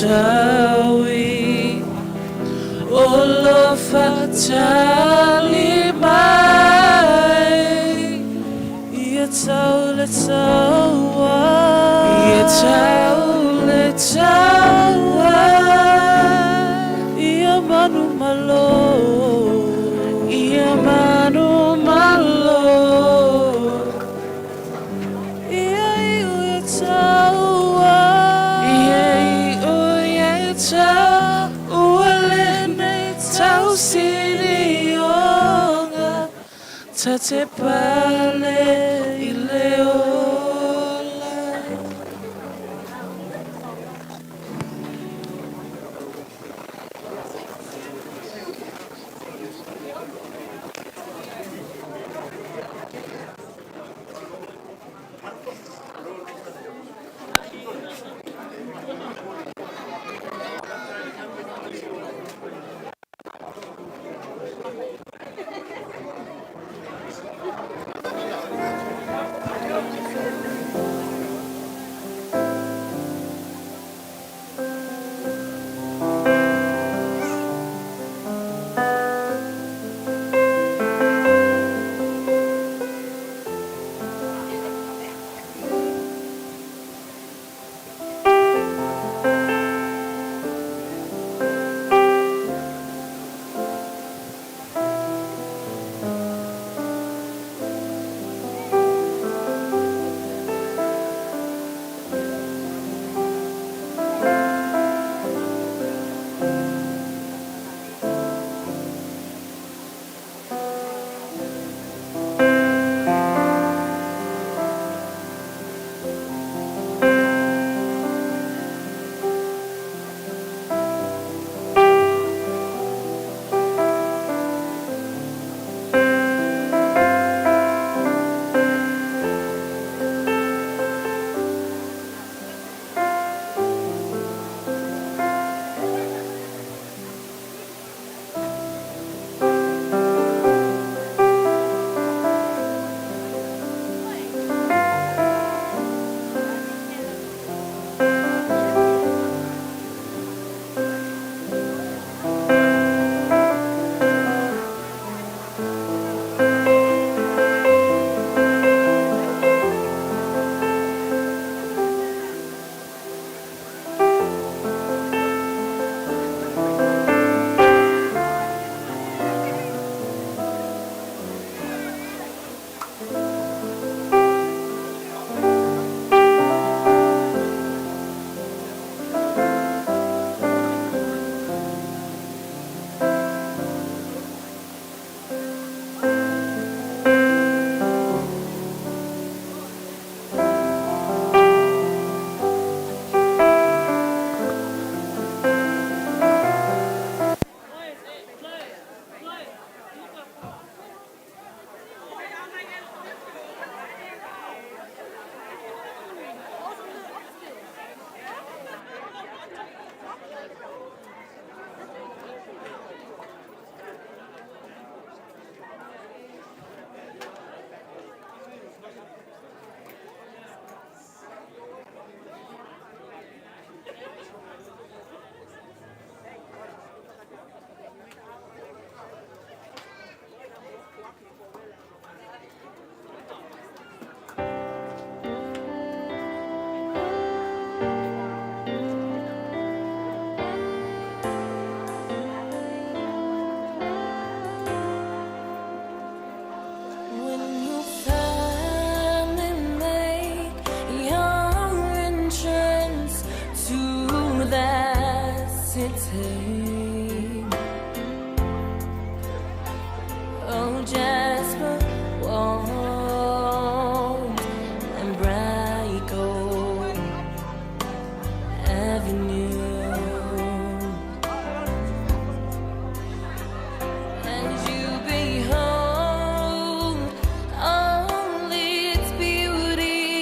taui o lo faatali mai ia tau le taua ia tau le taua ia manumalo ia manumalo ia iu ia taua ia iu ia taua lenei tausilioga ta te pale i le ola. When you finally make your entrance to that city, oh Jasper Wall and Brico Avenue, and you behold all its beauty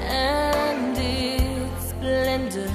and its splendor.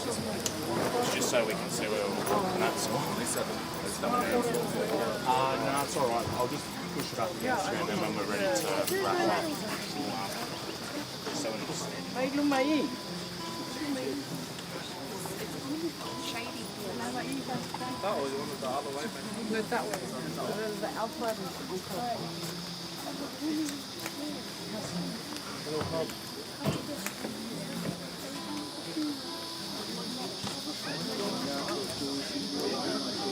It's just so we can see where we're walking, that's all. No, it's alright. I'll just push it up against you and then when we're ready to wrap up, we'll, just so we're not standing. That or you want it the other way, mate? No, that way. The outside is on top.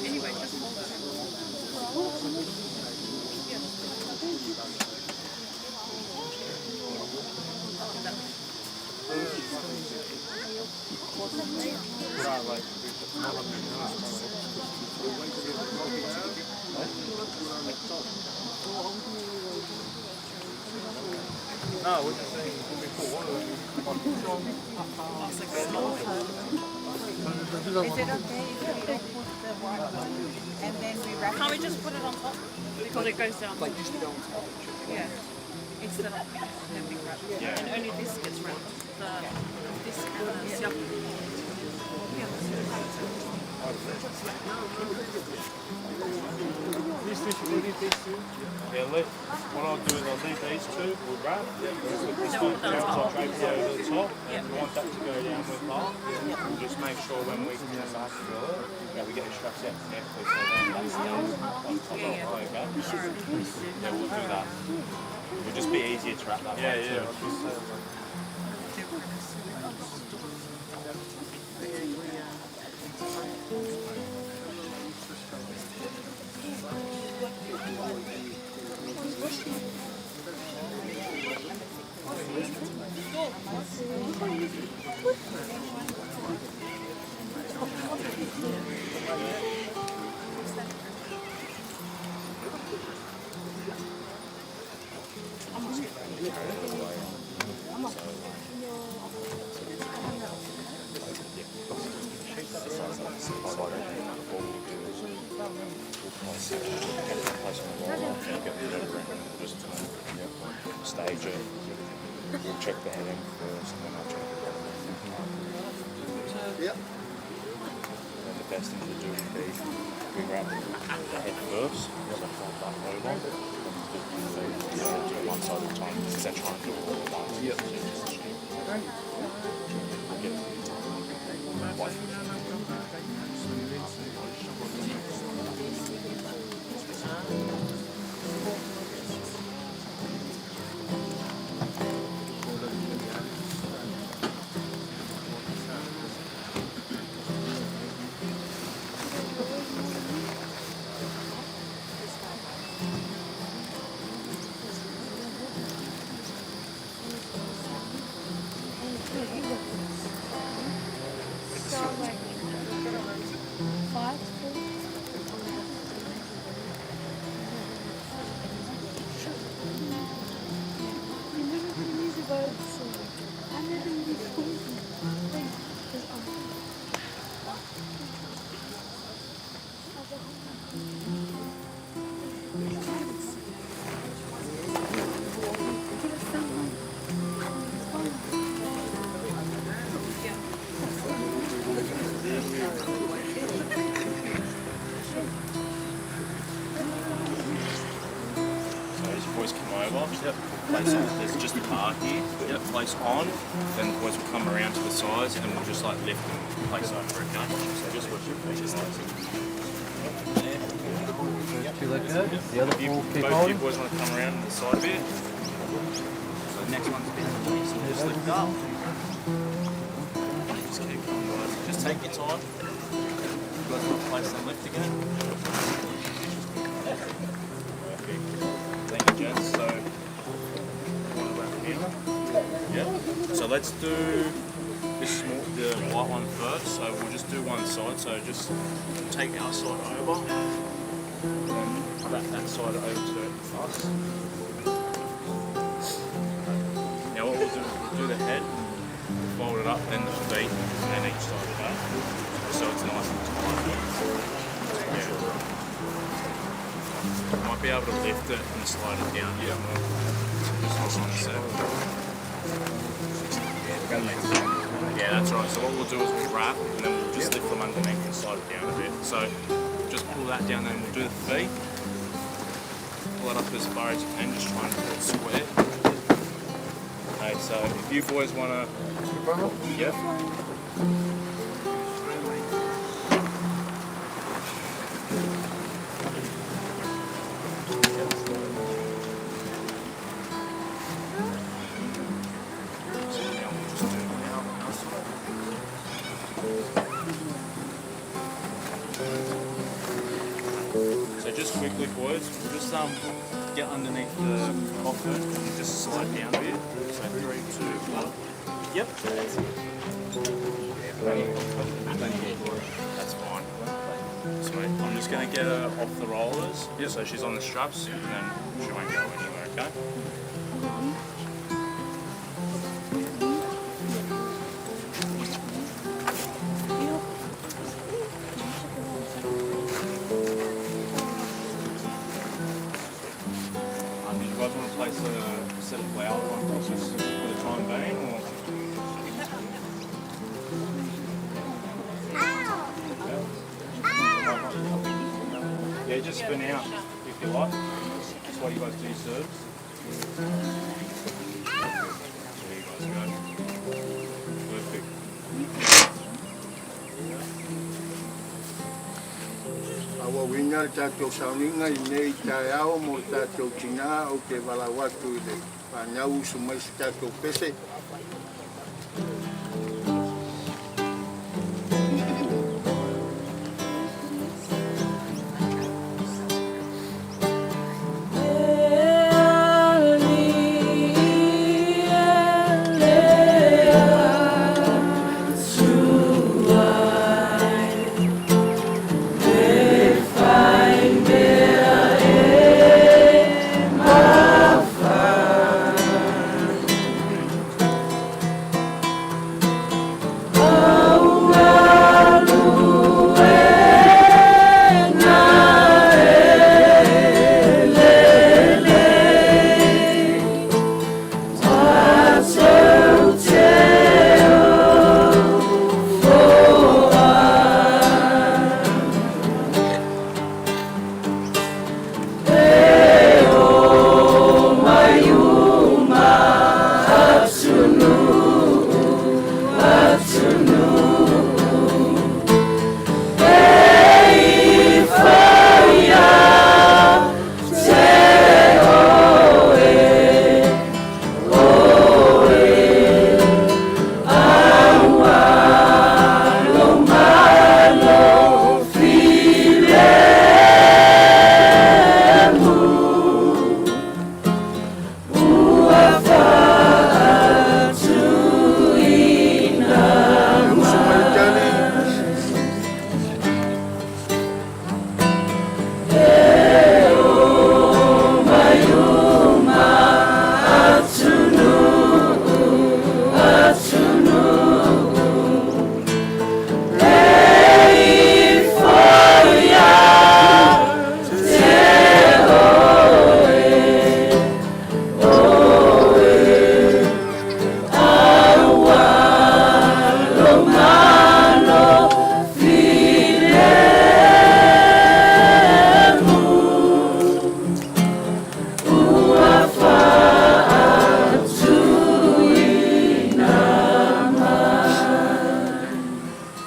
Anyway, just hold it. No, we're just saying before. Is it okay if we don't put the white one and then we wrap Can't we just put it on top? Because it goes down. Like just go on top. Yeah. Instead of having wrapped. Yeah. And only this gets wrapped. This and the siapu. Yeah, leave, what I'll do is I'll leave these two, we'll wrap. We'll put this one down top, drape it over the top. Yeah. We want that to go down with that. We'll just make sure when we come back that we get the straps out carefully so then that stays on top of it, okay? Yeah, we'll do that. It'll just be easier to wrap that Yeah, way yeah. too. Stage it. We'll check the heading first and then I'll check the bottom. Yep. Then the best thing to do would be we wrap the head first, so fold that over, and do do it one side at a time instead of trying to do it all at once. Yep. So just we'll get it done. So like 5, 4. So as your boys come over, yep. Place on, there's just a bar here. Yep. Place on, then the boys will come around to the sides and we'll just like lift and place over, okay? So just watch your feet. There. First two let go. The other four keep Both you holding. boys want to come around to the side a bit. So the next one's a bit so just lift up. Just keep going, guys. Just take your time. You guys want to place and lift again? Perfect. Thank you, gents. So, you want to wrap here? Yeah. So let's do this small, the white one first. So we'll just do one side. So just take our side over and wrap that side over to us. Now what we'll do is we'll do the head, fold it up, then the feet, and then each side of that. So it's nice and tight. Yeah. Might be able to lift it and slide it down a bit more. Just hold on a sec. Yeah, Yeah, that's right. So what we'll do is we'll wrap and then we'll just lift from underneath and slide it down a bit. So just pull that down and we'll do the feet. Pull it up as far as you can, just try and pull it square. Okay, so if you boys wanna Yeah. So now we'll just do our side. So just quickly, boys, we'll just get underneath the coffin and just slide down a bit. So 3, 2, 1. Yep. That's fine. Sweet. I'm just gonna get her off the rollers. Yeah. So she's on the straps, and then she won't go anywhere. Okay. Did you guys want to place a set of flowers on top just for the time being, or? Yeah, just for now, if you like. Just while you guys do your serves. There you guys go. Perfect. Auauina le tatou sauniga i lenei taeao mo le tatou tinā ou te valaau atu i le fanau usu mai se tatou pese. E usu mai le tali.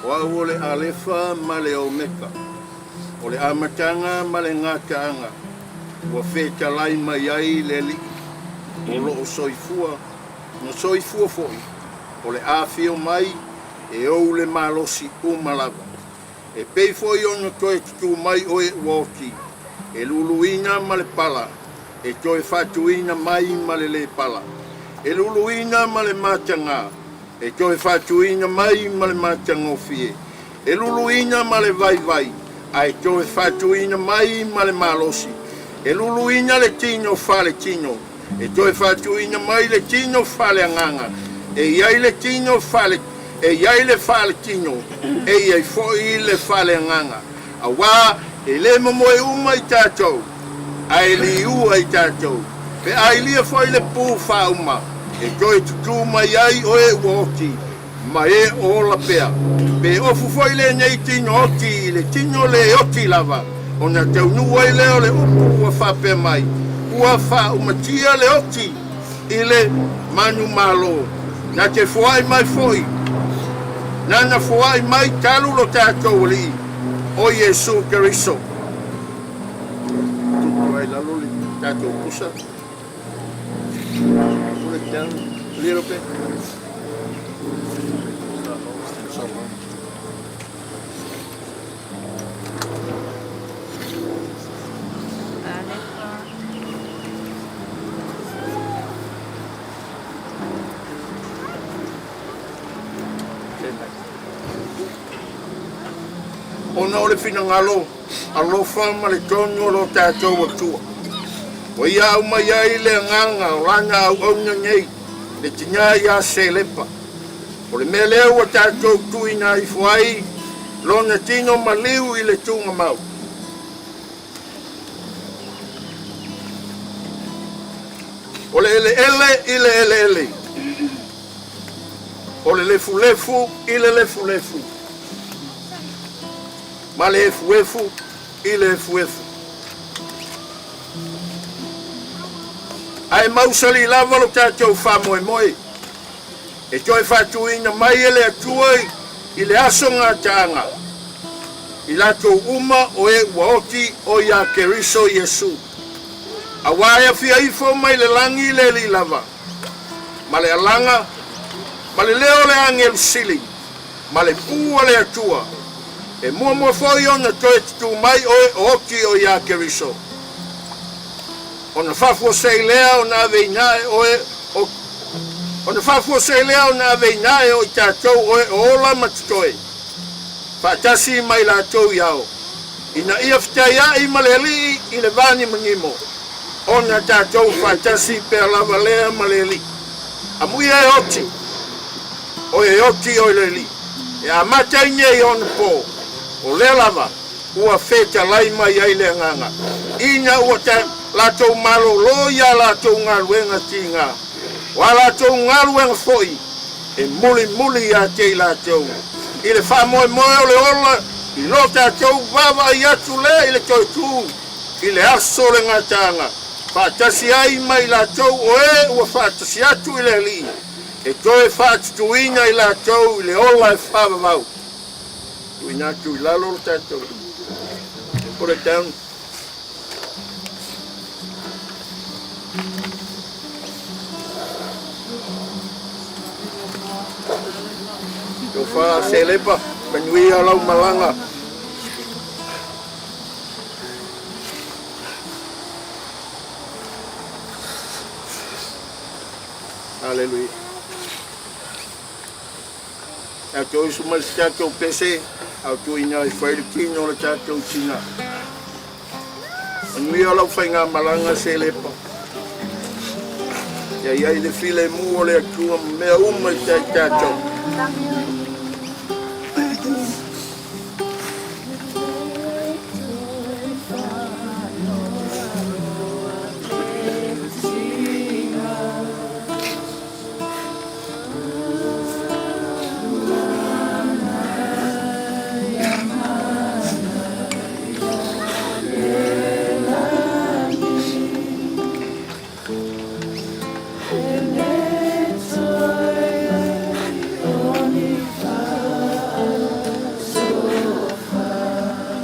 O au o le Alefa ma le Omeka, o le Amataga ma le Gataaga, ua fetalai mai ai le Alii, o loo soifua, na soifua foi, o le afio mai e ou le malosi uma lava. E pei foi ona toe tutū mai oe ua oti, e luluina ma le pala, e toe faatuina mai ma le lē pala. E luluina ma le matagā, e toe faatuina mai ma le matagofie. E luluina ma le vaivai, ae toe faatuina mai ma le malosi. E luluina le tino faaletino, e toe faatuina mai le tino faaleagaga. E i ai le tino faale, e i ai le faaletino, e i ai foi le faaleagaga. Auā e lē momoe uma i tatou, ae liua i tatou. Pe a ilia foi le pu faauma, e toe tutū mai ai oe ua oti. ma e o ola pea. Pe ofu foʻi lenei tino oti i le tino lē oti lava, ona taunuu ai lea o le upu ua faapea mai, Ua faaumatia le oti i le manumalo. Na te foai mai foʻi, nana foai mai talu lo tatou Alii, o Iesu Keriso. Tupu ai lalo le tatou pusa. Put it down a little bit. Ona o le finagalo alofa ma le tonu o lo tatou Atua, ua ia aumai ai le agaga o lana auauna nei, le tinā iā Selepa. O le mea lea ua tatou tuuina ifo ai lona tino maliu i le tuugamau. O le eleele i le eleele, o le lefulefu i le lefulefu, ma le efuefu i le efuefu. Ae mausali lava lo tatou faamoemoe e toe faatuina mai e le Atua i le aso gataaga i latou uma o e ua oti o iā Keriso Iesu. Auā e afia ifo mai le lagi le Alii lava, ma le alaga, ma le leo o le agelu sili, ma le pū a le Atua, e muamua foʻi ona toe tutū mai oe o oti o iā Keriso. Ona faafuasei lea ona ave i nae oe o Ona faafuasei lea ona ave i nae o i tatou oe o ola ma totoe, faatasi ma i latou i ao, ina ia fetaiaʻi ma le Alii i le vanimonimo, ona tatou faatasi pea lava lea ma le Alii. Amuia e oti, oe e oti o le Alii, e amata ai nei ona pō, o lea lava ua fetalai mai ai le agaga, ina ua latou malōlō i a latou galuega tigā, o a latou galuega foʻi e mulimuli ia te i latou, i le faamoemoe o le ola i lo tatou vaavaai atu lea i le toe tū i le aso o le gataaga, faatasi ai ma i latou o e ua faatasi atu i le Alii, e toe faatutuina i latou i le ola e faavavau. Tuuina atu i lalo lo tatou. Put it down. Tofa Selepa, manuia lau malaga. Hallelujah. Tatou usu mai se tatou pese, au tuuina i fai le tino o le tatou tina. Manuia lau faigamalaga Selepa. Ia i ai le filemu o le Atua ma mea uma i tai tatou.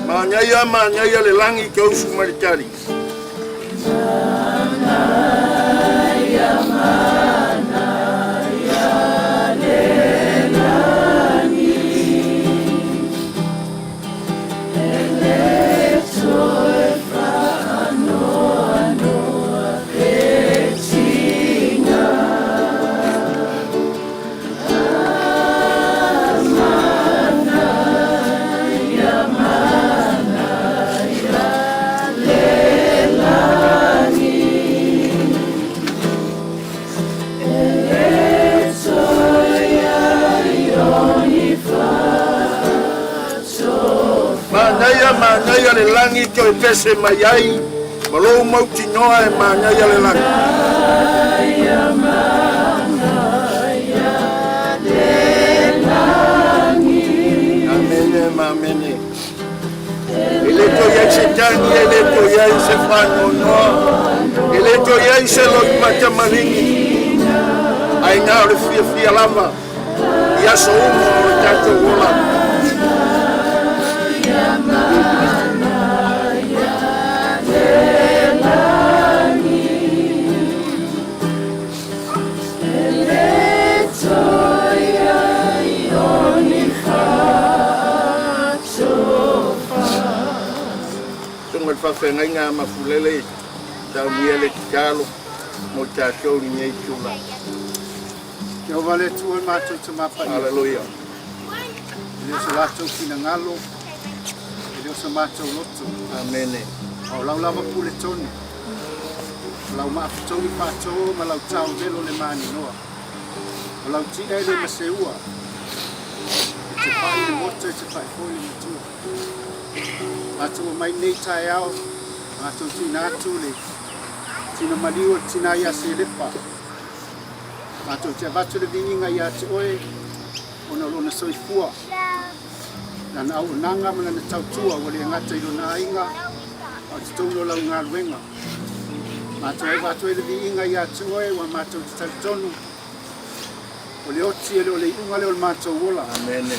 Manaia, manaia le lagi ke usu mai le tali. Manaia, manaia le lagi toe pese mai ai ma lou mautinoa e manaia le lagi. Amene. E le toe i ai se tagi, e le toe i ai se faanoanoa, e le toe i ai se loimatamaligi, ae na o le fiafia lava i aso uma o le tatou ola. Susuga i le Faafeagaiga a Mafulele, saunia le tatalo mo tatou i lenei itula. Jehovah le Atua le matou Tama Paia. Haleluia. E le o so latou finagalo, e le o so matou loto. Amene. A o lau lava pule tonu. O lau maafetogi faato ma lau tao velo le maninoa. O lau ti'a e le maseua. E te pai le moto e te pai foi le matua. Matou omai nei taeao, matou tuuina atu le tino maliu o le tina ia Selepa. Matou te avatu le viiga ia te oe ona o lona soifua, lana auaunaga ma lana tautua ua le gata i lona aiga a o totonu o lau galuega. Matou avatu ai le viiga ia te oe ua matou te talitonu o le oti e le o le iuga lea o le matou ola. Amene.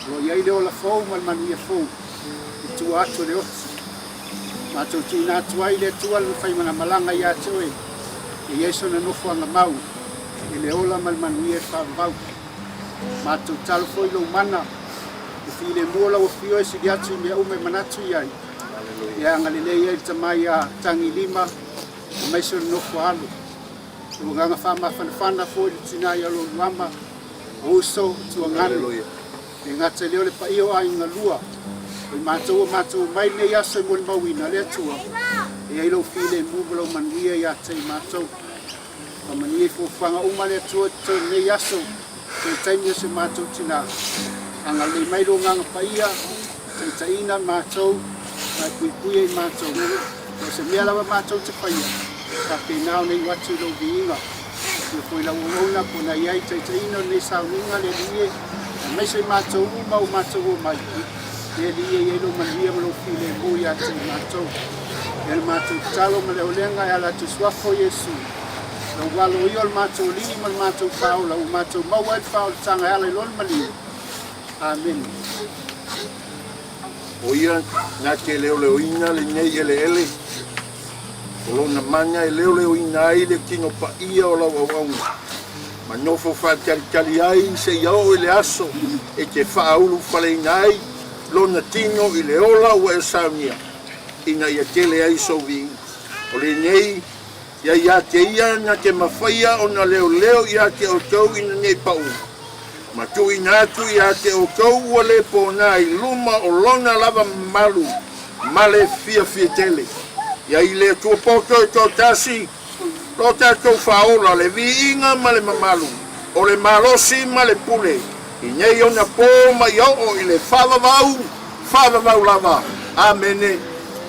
O lo o i ai le ola fou ma le manuia fou i tua atu o le oti. Matou tuuina atu ai le Atua le faimalamalama ia te oe e i ai sona nofoaga mau i le ola ma le manuia e faavavau. Matou tatalo foi i lou mana e filemu o lau afio e sili atu i mea uma e manatu i ai. E agalelei ai le tama ia Tagilima aemaise o le nofo a alo. Le agaga faamafanafana foi i le tina ia Loluama, o uso, o tuaganu. E gata i lea o le paia o aiga lua, o i matou ua matou omai lenei aso e molimauina le Atua, e i ai lou filemu ma lou manuia ia te i matou. Faamanuia i fuafuaga uma a le Atua i totonu o lenei aso, toe taimi o si o matou tina. Agalelei mai lou Agaga Paia, taitaiina matou, ma e puipuia i matou. So o se mea lava matou te faia, faapena ona iu atu i lou viiga. Ia foi lau auauna po na i ai taitaiina o lenei sauniga le Alii e, aemaise i matou uma ua matou omai, le Alii e i ai lou manuia ma lou filemu ia te i matou. Ia le matou tatalo ma le olega e ala atu i suafa o Iesu, lau alo ia o le matou Alii ma le matou Faaola ua matou maua ai le faaolataga e ala i lona maliu. Amene. O ia na te leoleoina lenei eleele, o lona mana e leoleoina ai le tino paia o lau auauna, ma nofo faatalitali ai seia oo i le aso e te faaulufaleina ai lona tino i le ola ua e saunia, ina ia tele ai sou viiga. O lenei ia ia te ia na te mafaia ona leoleo ia te outou ina nei paʻu, ma tuuina atu ia te outou ua le pona i luma o lona lava mamalu ma le fiafia tele. Ia i le Atua poto e toatasi lo tatou faaola le viiga ma le mamalu o le malosi ma le pule i nei ona pō ma ia oo i le faavavau, faavavau lava. Amene,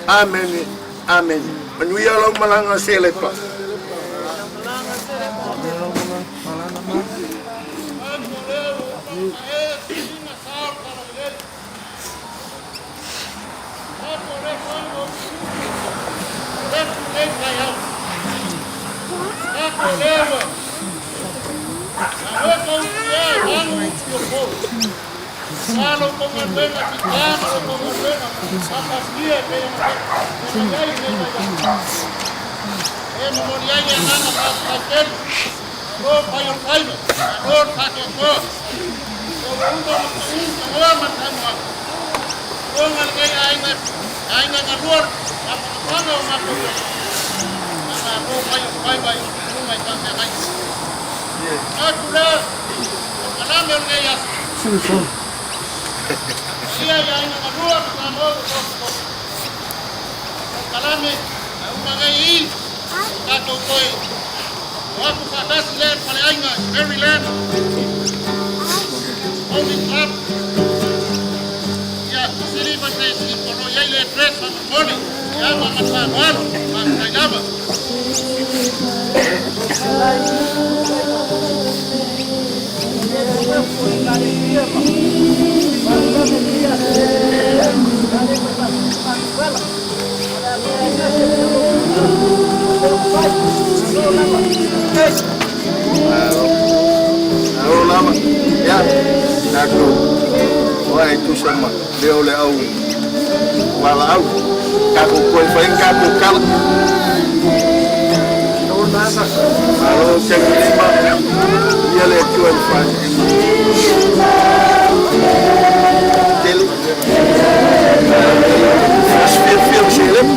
amene, amene. Manuia lau malaga Selepa. Malo lava. Ia, tatou oa e tusa ma leo o le au valaau. Tatou toe fai ni tatou tala. Malo tagilima. Ia le Atua i le faasiliga. Tele. Aso fiafia o seleni.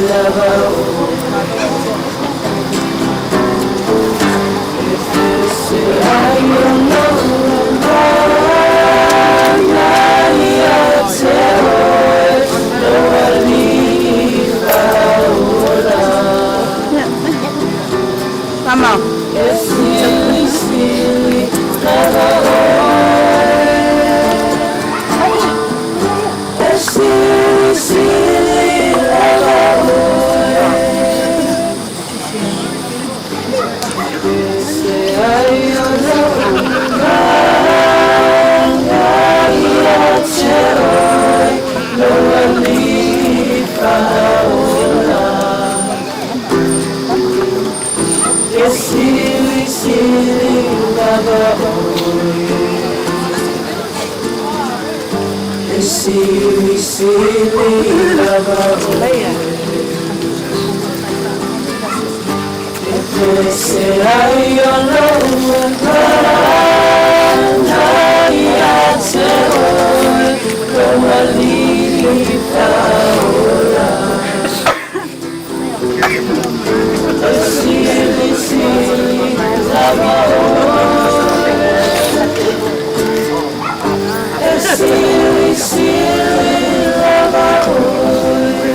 lava oe. E se ai o lou ia te oe, lou alii faaola. Mama. E silisili lava oe. E silisili lava oe. E se ai o lou ia te oe, lou alii faaola. E silisili lava oe. E silisili lava oe. E se ai o lou ia te oe, lou alii faaola. E silisili lava oe. E silisili lava oe.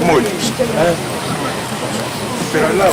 Moi. Pero la o.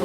O